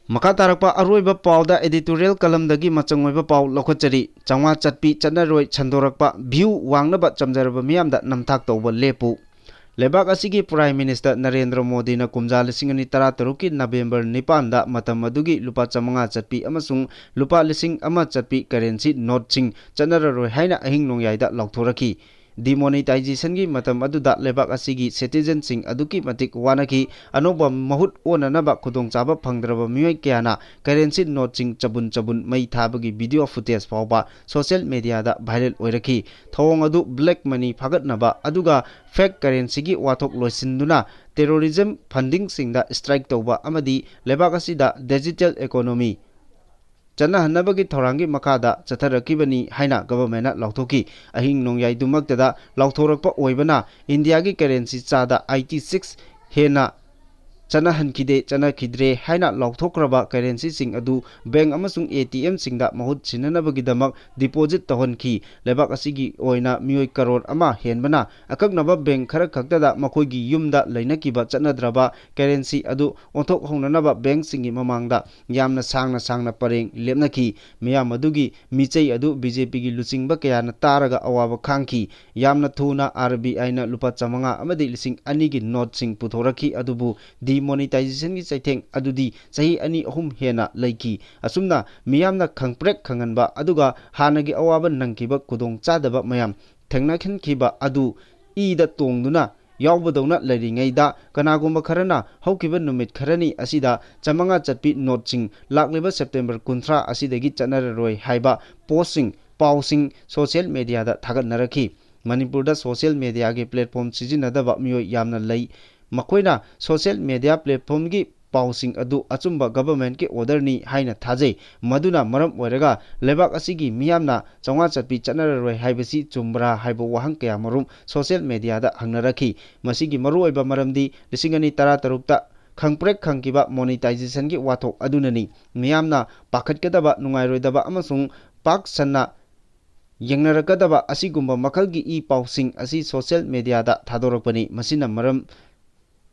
ꯃꯈꯥ ꯇꯥꯔꯛꯄ ꯑꯔꯣꯏꯕ ꯄꯥꯎꯗ editorial columnꯗꯒꯤ ꯃꯆꯪ ꯑꯣꯏꯕ ꯄꯥꯎ ꯂꯧꯈꯠꯆꯔꯤ꯫ ꯆꯥꯝꯃꯉꯥ ꯆꯠꯄꯤ ꯆꯠꯅꯔꯣꯏ ꯁꯟꯗꯣꯔꯛꯄ, view ꯋꯥꯡꯅꯕ ꯆꯝꯖꯔꯕ ꯃꯤꯌꯥꯝꯗ ꯅꯝꯊꯥꯛ ꯇꯧꯕ ꯂꯦꯞꯄꯨ꯫ ꯂꯩꯕꯥꯛ ꯑꯁꯤꯒꯤ Prime Minister ꯅꯔꯦꯟꯗ꯭ꯔ ꯃꯣꯗꯤꯅ ꯀꯨꯝꯖꯥ ꯂꯤꯁꯤꯡ ꯑꯅꯤ ꯇꯔꯥꯇꯔꯨꯛꯀꯤ November ꯅꯤꯄꯥꯟꯗ ꯃꯇꯝ ꯑꯗꯨꯒꯤ ꯂꯨꯄꯥ ꯆꯥꯝꯃꯉꯥ ꯆꯠꯄꯤ ꯑꯃꯁꯨꯡ ꯂꯨꯄꯥ ꯂꯤꯁꯤꯡ ꯑꯃ ꯆꯠꯄꯤ currency noteꯁꯤꯡ ꯆꯠꯅꯔꯔꯣꯏ ꯍꯥꯏꯅ ꯑꯍꯤꯡ ꯅꯣꯡꯌꯥꯏꯗ ꯂꯥꯎꯊꯣꯔꯛꯈꯤ꯫ Demonetizationꯒꯤ ꯃꯇꯝ ꯑꯗꯨꯗ ꯂꯩꯕꯥꯛ ꯑꯁꯤꯒꯤ citizenꯁꯤꯡ ꯑꯗꯨꯛꯀꯤ ꯃꯇꯤꯛ ꯋꯥꯅꯈꯤ꯫ ꯑꯅꯧꯕ ꯃꯍꯨꯠ ꯑꯣꯟꯅꯅꯕ ꯈꯨꯗꯣꯡꯆꯥꯕ ꯐꯪꯗ꯭ꯔꯕ ꯃꯤꯑꯣꯏ ꯀꯌꯥꯅ currency noteꯁꯤꯡ ꯆꯕꯨꯟ ꯆꯕꯨꯟ ꯃꯩ ꯊꯥꯕꯒꯤ video footage ꯐꯥꯎꯕ social mediaꯗ viral ꯑꯣꯏꯔꯛꯈꯤ꯫ ꯊꯧꯑꯣꯡ ꯑꯗꯨ black money ꯐꯥꯒꯠꯅꯕ ꯑꯗꯨꯒ fake currencyꯒꯤ ꯋꯥꯊꯣꯛ ꯂꯣꯏꯁꯤꯟꯗꯨꯅ terrorism fundingꯁꯤꯡꯗ strike ꯇꯧꯕ ꯑꯃꯗꯤ ꯂꯩꯕꯥꯛ ꯑꯁꯤꯗ digital economy ꯆꯠꯅꯍꯟꯅꯕꯒꯤ ꯊꯧꯔꯥꯡꯒꯤ ꯃꯈꯥꯗ ꯆꯠꯊꯔꯛꯈꯤꯕꯅꯤ ꯍꯥꯏꯅ governmentꯅ ꯂꯥꯎꯊꯣꯛꯈꯤ꯫ ꯑꯍꯤꯡ ꯅꯣꯡꯌꯥꯏꯗꯨꯃꯛꯇꯗ ꯂꯥꯎꯊꯣꯔꯛꯄ ꯑꯣꯏꯕꯅ Indiaꯒꯤ currency ꯆꯥꯗ eighty six ꯍꯦꯟꯅ ꯆꯠꯅꯍꯟꯈꯤꯗꯦ, ꯆꯠꯅꯈꯤꯗ꯭ꯔꯦ ꯍꯥꯏꯅ ꯂꯥꯎꯊꯣꯛꯈ꯭ꯔꯕ currencyꯁꯤꯡ ꯑꯗꯨ bank ꯑꯃꯁꯨꯡ ATMꯁꯤꯡꯗ ꯃꯍꯨꯠ ꯁꯤꯟꯅꯅꯕꯒꯤꯗꯃꯛ deposit ꯇꯧꯍꯟꯈꯤ꯫ ꯂꯩꯕꯥꯛ ꯑꯁꯤꯒꯤ ꯑꯣꯏꯅ ꯃꯤꯑꯣꯏ ꯀꯔꯣꯔ ꯑꯃ ꯍꯦꯟꯕꯅ ꯑꯀꯛꯅꯕ bank ꯈꯔ ꯈꯛꯇꯗ ꯃꯈꯣꯏꯒꯤ ꯌꯨꯝꯗ ꯂꯩꯅꯈꯤꯕ ꯆꯠꯅꯗ꯭ꯔꯕ currency ꯑꯗꯨ ꯑꯣꯟꯊꯣꯛꯍꯧꯅꯅꯕ bankꯁꯤꯡꯒꯤ ꯃꯃꯥꯡꯗ ꯌꯥꯝꯅ ꯁꯥꯡꯅ ꯁꯥꯡꯅ ꯄꯔꯦꯡ ꯂꯦꯞꯅꯈꯤ꯫ ꯃꯤꯌꯥꯝ ꯑꯗꯨꯒꯤ ꯃꯤꯆꯩ ꯑꯗꯨ BJPꯒꯤ ꯂꯨꯆꯤꯡꯕ ꯀꯌꯥꯅ ꯇꯥꯔꯒ ꯑꯋꯥꯕ ꯈꯥꯡꯈꯤ꯫ ꯌꯥꯝꯅ ꯊꯨꯅ RBIꯅ ꯂꯨꯄꯥ ꯆꯥꯃꯉꯥ ꯑꯃꯗꯤ ꯂꯤꯁꯤꯡ ꯑꯅꯤꯒꯤ noteꯁꯤꯡ ꯄꯨꯊꯣꯔꯛꯈꯤ, ꯑꯗꯨꯕꯨ demonetizationꯒꯤ ꯆꯩꯊꯦꯡ ꯑꯗꯨꯗꯤ ꯆꯍꯤ ꯑꯅꯤ ꯑꯍꯨꯝ ꯍꯦꯟꯅ ꯂꯩꯈꯤ꯫ ꯑꯁꯨꯝꯅ ꯃꯤꯌꯥꯝꯅ ꯈꯪꯄ꯭ꯔꯦꯛ ꯈꯪꯍꯟꯕ ꯑꯗꯨꯒ ꯍꯥꯟꯅꯒꯤ ꯑꯋꯥꯕ ꯅꯪꯈꯤꯕ ꯈꯨꯗꯣꯡꯆꯥꯗꯕ ꯃꯌꯥꯝ ꯊꯦꯡꯅꯍꯟꯈꯤꯕ ꯑꯗꯨ ꯏꯗ ꯇꯣꯡꯗꯨꯅ ꯌꯥꯎꯕꯗꯧꯅ ꯂꯩꯔꯤꯉꯩꯗ, ꯀꯅꯥꯒꯨꯝꯕ ꯈꯔꯅ ꯍꯧꯈꯤꯕ ꯅꯨꯃꯤꯠ ꯈꯔꯅꯤ ꯑꯁꯤꯗ ꯆꯥꯃꯉꯥ ꯆꯠꯄꯤ noteꯁꯤꯡ ꯂꯥꯛꯂꯤꯕ September ꯀꯨꯟꯊ꯭ꯔꯥ ꯑꯁꯤꯗꯒꯤ ꯆꯠꯅꯔꯔꯣꯏ ꯍꯥꯏꯕ postꯁꯤꯡ, ꯄꯥꯎꯁꯤꯡ social mediaꯗ ꯊꯥꯒꯠꯅꯔꯛꯈꯤ꯫ ꯃꯅꯤꯄꯨꯔꯗ social mediaꯒꯤ platform ꯁꯤꯖꯤꯟꯅꯗꯕ ꯃꯤꯑꯣꯏ ꯌꯥꯝꯅ ꯂꯩ꯫ ꯃꯈꯣꯏꯅ social media platformꯒꯤ ꯄꯥꯎꯁꯤꯡ ꯑꯗꯨ ꯑꯆꯨꯝꯕ governmentꯀꯤ orderꯅꯤ ꯍꯥꯏꯅ ꯊꯥꯖꯩ꯫ ꯃꯗꯨꯅ ꯃꯔꯝ ꯑꯣꯏꯔꯒ ꯂꯩꯕꯥꯛ ꯑꯁꯤꯒꯤ ꯃꯤꯌꯥꯝꯅ ꯆꯥꯝꯃꯉꯥ ꯆꯠꯄꯤ ꯆꯠꯅꯔꯔꯣꯏ ꯍꯥꯏꯕꯁꯤ ꯆꯨꯝꯕ꯭ꯔꯥ ꯍꯥꯏꯕ ꯋꯥꯍꯪ ꯀꯌꯥ ꯃꯔꯨꯝ social mediaꯗ ꯍꯪꯅꯔꯛꯈꯤ꯫ ꯃꯁꯤꯒꯤ ꯃꯔꯨꯑꯣꯏꯕ ꯃꯔꯝꯗꯤ ꯂꯤꯁꯤꯡ ꯑꯅꯤ ꯇꯔꯥꯇꯔꯨꯛꯇ ꯈꯪꯄ꯭ꯔꯦꯛ ꯈꯪꯈꯤꯕ monetizationꯒꯤ ꯋꯥꯊꯣꯛ ꯑꯗꯨꯅꯅꯤ꯫ ꯃꯤꯌꯥꯝꯅ ꯄꯥꯈꯠꯀꯗꯕ, ꯅꯨꯡꯉꯥꯏꯔꯣꯏꯗꯕ ꯑꯃꯁꯨꯡ ꯄꯥꯛ ꯁꯟꯅ ꯌꯦꯡꯅꯔꯛꯀꯗꯕ ꯑꯁꯤꯒꯨꯝꯕ ꯃꯈꯜꯒꯤ ꯏ ꯄꯥꯎꯁꯤꯡ ꯑꯁꯤ social mediaꯗ ꯊꯥꯗꯣꯔꯛꯄꯅꯤ꯫ ꯃꯁꯤꯅ ꯃꯔꯝ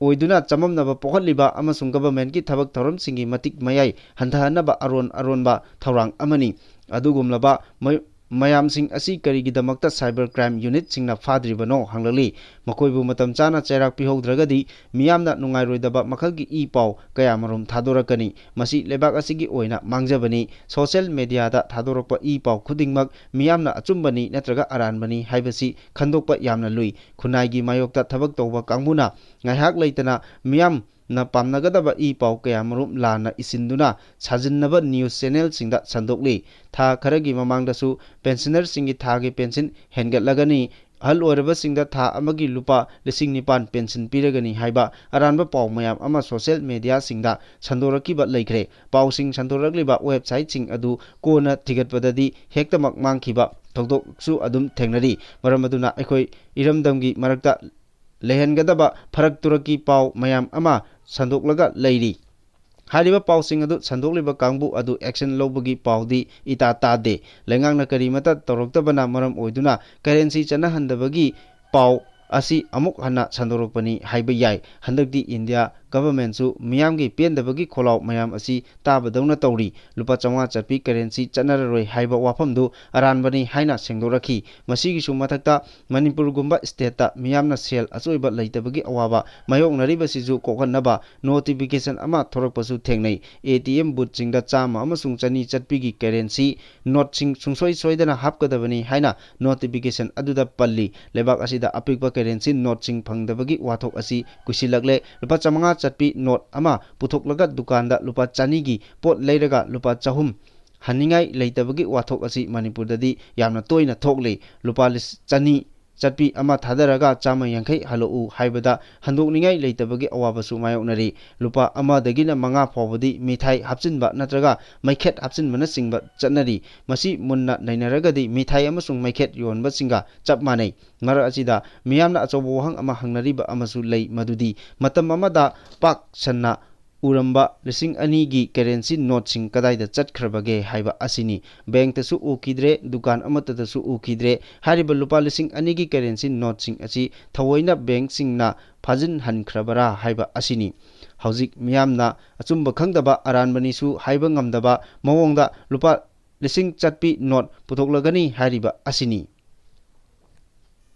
ꯑꯣꯏꯗꯨꯅ ꯆꯃꯝꯅꯕ ꯄꯣꯛꯍꯜꯂꯤꯕ ꯑꯃꯁꯨꯡ governmentꯀꯤ ꯊꯕꯛ ꯊꯧꯔꯝꯁꯤꯡꯒꯤ ꯃꯇꯤꯛ ꯃꯌꯥꯏ ꯍꯟꯊꯍꯟꯅꯕ ꯑꯔꯣꯟ ꯑꯔꯣꯟꯕ ꯊꯧꯔꯥꯡ ꯑꯃꯅꯤ꯫ ꯑꯗꯨꯒꯨꯝꯂꯕ ꯃ-, ꯃꯌꯥꯝꯁꯤꯡ ꯑꯁꯤ ꯀꯔꯤꯒꯤꯗꯃꯛꯇ cyber crime unitꯁꯤꯡꯅ ꯐꯥꯗ꯭ꯔꯤꯕꯅꯣ ꯍꯪꯂꯛꯂꯤ꯫ ꯃꯈꯣꯏꯕꯨ ꯃꯇꯝ ꯆꯥꯅ ꯆꯩꯔꯥꯛ ꯄꯤꯍꯧꯗ꯭ꯔꯒꯗꯤ ꯃꯤꯌꯥꯝꯅ ꯅꯨꯡꯉꯥꯏꯔꯣꯏꯗꯕ ꯃꯈꯜꯒꯤ ꯏ ꯄꯥꯎ ꯀꯌꯥꯃꯔꯨꯝ ꯊꯥꯗꯣꯔꯛꯀꯅꯤ꯫ ꯃꯁꯤ ꯂꯩꯕꯥꯛ ꯑꯁꯤꯒꯤ ꯑꯣꯏꯅ ꯃꯥꯡꯖꯕꯅꯤ꯫ Social mediaꯗ ꯊꯥꯗꯣꯔꯛꯄ ꯏ ꯄꯥꯎ ꯈꯨꯗꯤꯡꯃꯛ ꯃꯤꯌꯥꯝꯅ ꯑꯆꯨꯝꯕꯅꯤ ꯅꯠꯇ꯭ꯔꯒ ꯑꯔꯥꯟꯕꯅꯤ ꯍꯥꯏꯕꯁꯤ ꯈꯟꯗꯣꯛꯄ ꯌꯥꯝꯅ ꯂꯨꯏ꯫ ꯈꯨꯟꯅꯥꯏꯒꯤ ꯃꯥꯌꯣꯛꯇ ꯊꯕꯛ ꯇꯧꯕ ꯀꯥꯡꯕꯨꯅ ꯉꯥꯏꯍꯥꯛ ꯂꯩꯇꯅ ꯃꯤꯌꯥꯝ ꯅ ꯄꯥꯝꯅꯒꯗꯕ ꯏ ꯄꯥꯎ ꯀꯌꯥꯃꯔꯨꯝ ꯂꯥꯟꯅ ꯏꯁꯤꯟꯗꯨꯅ ꯁꯥꯖꯤꯟꯅꯕ news channelꯁꯤꯡꯗ ꯁꯟꯗꯣꯛꯂꯤ꯫ ꯊꯥ ꯈꯔꯒꯤ ꯃꯃꯥꯡꯗꯁꯨ pensionerꯁꯤꯡꯒꯤ ꯊꯥꯒꯤ pension ꯍꯦꯟꯒꯠꯂꯒꯅꯤ, ꯑꯍꯜ ꯑꯣꯏꯔꯕꯁꯤꯡꯗ ꯊꯥ ꯑꯃꯒꯤ ꯂꯨꯄꯥ ꯂꯤꯁꯤꯡ ꯅꯤꯄꯥꯟ pension ꯄꯤꯔꯒꯅꯤ ꯍꯥꯏꯕ ꯑꯔꯥꯟꯕ ꯄꯥꯎ ꯃꯌꯥꯝ ꯑꯃ social mediaꯁꯤꯡꯗ ꯁꯟꯗꯣꯔꯛꯈꯤꯕ ꯂꯩꯈ꯭ꯔꯦ꯫ ꯄꯥꯎꯁꯤꯡ ꯁꯟꯗꯣꯔꯛꯂꯤꯕ websiteꯁꯤꯡ ꯑꯗꯨ ꯀꯣꯟꯅ ꯊꯤꯒꯠꯄꯗꯗꯤ ꯍꯦꯛꯇꯃꯛ ꯃꯥꯡꯈꯤꯕ ꯊꯧꯗꯣꯛꯁꯨ ꯑꯗꯨꯝ ꯊꯦꯡꯅꯔꯤ꯫ ꯃꯔꯝ ꯑꯗꯨꯅ ꯑꯩꯈꯣꯏ ꯏꯔꯝꯗꯝꯒꯤ ꯃꯔꯛꯇ ꯂꯩꯍꯟꯒꯗꯕ ꯐꯔꯛ ꯇꯨꯔꯛꯀꯤ ꯄꯥꯎ ꯃꯌꯥꯝ ꯑꯃ ꯁꯟꯗꯣꯛꯂꯒ ꯂꯩꯔꯤ꯫ ꯍꯥꯏꯔꯤꯕ ꯄꯥꯎꯁꯤꯡ ꯑꯗꯨ ꯁꯟꯗꯣꯛꯂꯤꯕ ꯀꯥꯡꯕꯨ ꯑꯗꯨ action ꯂꯧꯕꯒꯤ ꯄꯥꯎꯗꯤ ꯏꯇꯥ ꯇꯥꯗꯦ꯫ ꯂꯩꯉꯥꯛꯅ ꯀꯔꯤꯃꯠꯇ ꯇꯧꯔꯛꯇꯕꯅ ꯃꯔꯝ ꯑꯣꯏꯗꯨꯅ currency ꯆꯠꯅꯍꯟꯗꯕꯒꯤ ꯄꯥꯎ ꯑꯁꯤ ꯑꯃꯨꯛ ꯍꯟꯅ ꯁꯟꯗꯣꯔꯛꯄꯅꯤ ꯍꯥꯏꯕ ꯌꯥꯏ꯫ ꯍꯟꯗꯛꯇꯤ India governmentꯁꯨ ꯃꯤꯌꯥꯝꯒꯤ ꯄꯦꯟꯗꯕꯒꯤ ꯈꯣꯜꯂꯥꯎ ꯃꯌꯥꯝ ꯑꯁꯤ ꯇꯥꯕꯗꯧꯅ ꯇꯧꯔꯤ꯫ ꯂꯨꯄꯥ ꯆꯥꯝꯃꯉꯥ ꯆꯠꯄꯤ currency ꯆꯠꯅꯔꯔꯣꯏ ꯍꯥꯏꯕ ꯋꯥꯐꯝꯗꯨ ꯑꯔꯥꯟꯕꯅꯤ ꯍꯥꯏꯅ ꯁꯦꯡꯗꯣꯔꯛꯈꯤ꯫ ꯃꯁꯤꯒꯤꯁꯨ ꯃꯊꯛꯇ ꯃꯅꯤꯄꯨꯔꯒꯨꯝꯕ stateꯇ ꯃꯤꯌꯥꯝꯅ ꯁꯦꯜ ꯑꯆꯣꯏꯕ ꯂꯩꯇꯕꯒꯤ ꯑꯋꯥꯕ ꯃꯥꯌꯣꯛꯅꯔꯤꯕꯁꯤꯁꯨ ꯀꯣꯛꯍꯟꯅꯕ notification ꯑꯃ ꯊꯣꯔꯛꯄꯁꯨ ꯊꯦꯡꯅꯩ꯫ ATM boothꯁꯤꯡꯗ ꯆꯥꯝꯃ ꯑꯃꯁꯨꯡ ꯆꯅꯤ ꯆꯠꯄꯤꯒꯤ currency noteꯁꯤꯡ ꯁꯨꯡꯁꯣꯏ ꯁꯣꯏꯗꯅ ꯍꯥꯞꯀꯗꯕꯅꯤ ꯍꯥꯏꯅ notification ꯑꯗꯨꯗ ꯄꯜꯂꯤ꯫ ꯂꯩꯕꯥꯛ ꯑꯁꯤꯗ ꯑꯄꯤꯛꯄ currency noteꯁꯤꯡ ꯐꯪꯗꯕꯒꯤ ꯋꯥꯊꯣꯛ ꯑꯁꯤ ꯀꯨꯏꯁꯤꯜꯂꯛꯂꯦ꯫ ꯂꯨꯄꯥ ꯆꯥꯝꯃꯉꯥ ꯆꯠꯄꯤ note ꯑꯃ ꯄꯨꯊꯣꯛꯂꯒ ꯗꯨꯀꯥꯟꯗ ꯂꯨꯄꯥ ꯆꯅꯤꯒꯤ ꯄꯣꯠ ꯂꯩꯔꯒ ꯂꯨꯄꯥ ꯆꯍꯨꯝ ꯍꯟꯅꯤꯡꯉꯥꯏ ꯂꯩꯇꯕꯒꯤ ꯋꯥꯊꯣꯛ ꯑꯁꯤ ꯃꯅꯤꯄꯨꯔꯗꯗꯤ ꯌꯥꯝꯅ ꯇꯣꯏꯅ ꯊꯣꯛꯂꯤ꯫ ꯂꯨꯄꯥ ꯂꯤꯁ-, ꯆꯅꯤ ꯆꯠꯄꯤ ꯑꯃ ꯊꯥꯗꯔꯒ ꯆꯥꯝꯃ ꯌꯥꯡꯈꯩ ꯍꯜꯂꯛꯎ ꯍꯥꯏꯕꯗ ꯍꯟꯗꯣꯛꯅꯤꯡꯉꯥꯏ ꯂꯩꯇꯕꯒꯤ ꯑꯋꯥꯕꯁꯨ ꯃꯥꯌꯣꯛꯅꯔꯤ꯫ ꯂꯨꯄꯥ ꯑꯃꯗꯒꯤꯅ ꯃꯉꯥ ꯐꯥꯎꯕꯗꯤ ꯃꯤꯊꯥꯏ ꯍꯥꯞꯆꯤꯟꯕ ꯅꯠꯇ꯭ꯔꯒ ꯃꯩꯈꯦꯠ ꯍꯥꯞꯆꯤꯟꯕꯅꯆꯤꯡꯕ ꯆꯠꯅꯔꯤ꯫ ꯃꯁꯤ ꯃꯨꯟꯅ ꯅꯩꯅꯔꯒꯗꯤ ꯃꯤꯊꯥꯏ ꯑꯃꯁꯨꯡ ꯃꯩꯈꯦꯠ ꯌꯣꯟꯕꯁꯤꯡꯒ ꯆꯞ ꯃꯥꯟꯅꯩ꯫ ꯃꯔꯛ ꯑꯁꯤꯗ ꯃꯤꯌꯥꯝꯅ ꯑꯆꯧꯕ ꯋꯥꯍꯪ ꯑꯃ ꯍꯪꯅꯔꯤꯕ ꯑꯃꯁꯨ ꯂꯩ, ꯃꯗꯨꯗꯤ ꯃꯇꯝ ꯑꯃꯗ ꯄꯥꯛ ꯁꯟꯅ ꯎꯔꯝꯕ ꯂꯤꯁꯤꯡ ꯑꯅꯤꯒꯤ currency noteꯁꯤꯡ ꯀꯗꯥꯏꯗ ꯆꯠꯈ꯭ꯔꯕꯒꯦ ꯍꯥꯏꯕ ꯑꯁꯤꯅꯤ꯫ Bankꯇꯁꯨ ꯎꯈꯤꯗ꯭ꯔꯦ, ꯗꯨꯀꯥꯟ ꯑꯃꯠꯇꯗꯁꯨ ꯎꯈꯤꯗ꯭ꯔꯦ꯫ ꯍꯥꯏꯔꯤꯕ ꯂꯨꯄꯥ ꯂꯤꯁꯤꯡ ꯑꯅꯤꯒꯤ currency noteꯁꯤꯡ ꯑꯁꯤ ꯊꯑꯣꯏꯅ bankꯁꯤꯡꯅ ꯐꯥꯖꯤꯟꯍꯟꯈ꯭ꯔꯕꯔꯥ ꯍꯥꯏꯕ ꯑꯁꯤꯅꯤ꯫ ꯍꯧꯖꯤꯛ ꯃꯤꯌꯥꯝꯅ ꯑꯆꯨꯝꯕ ꯈꯪꯗꯕ, ꯑꯔꯥꯟꯕꯅꯤꯁꯨ ꯍꯥꯏꯕ ꯉꯝꯗꯕ ꯃꯑꯣꯡꯗ ꯂꯨꯄꯥ ꯂꯤꯁꯤꯡ ꯆꯠꯄꯤ ꯅꯣꯠ ꯄꯨꯊꯣꯛꯂꯒꯅꯤ ꯍꯥꯏꯔꯤꯕ ꯑꯁꯤꯅꯤ꯫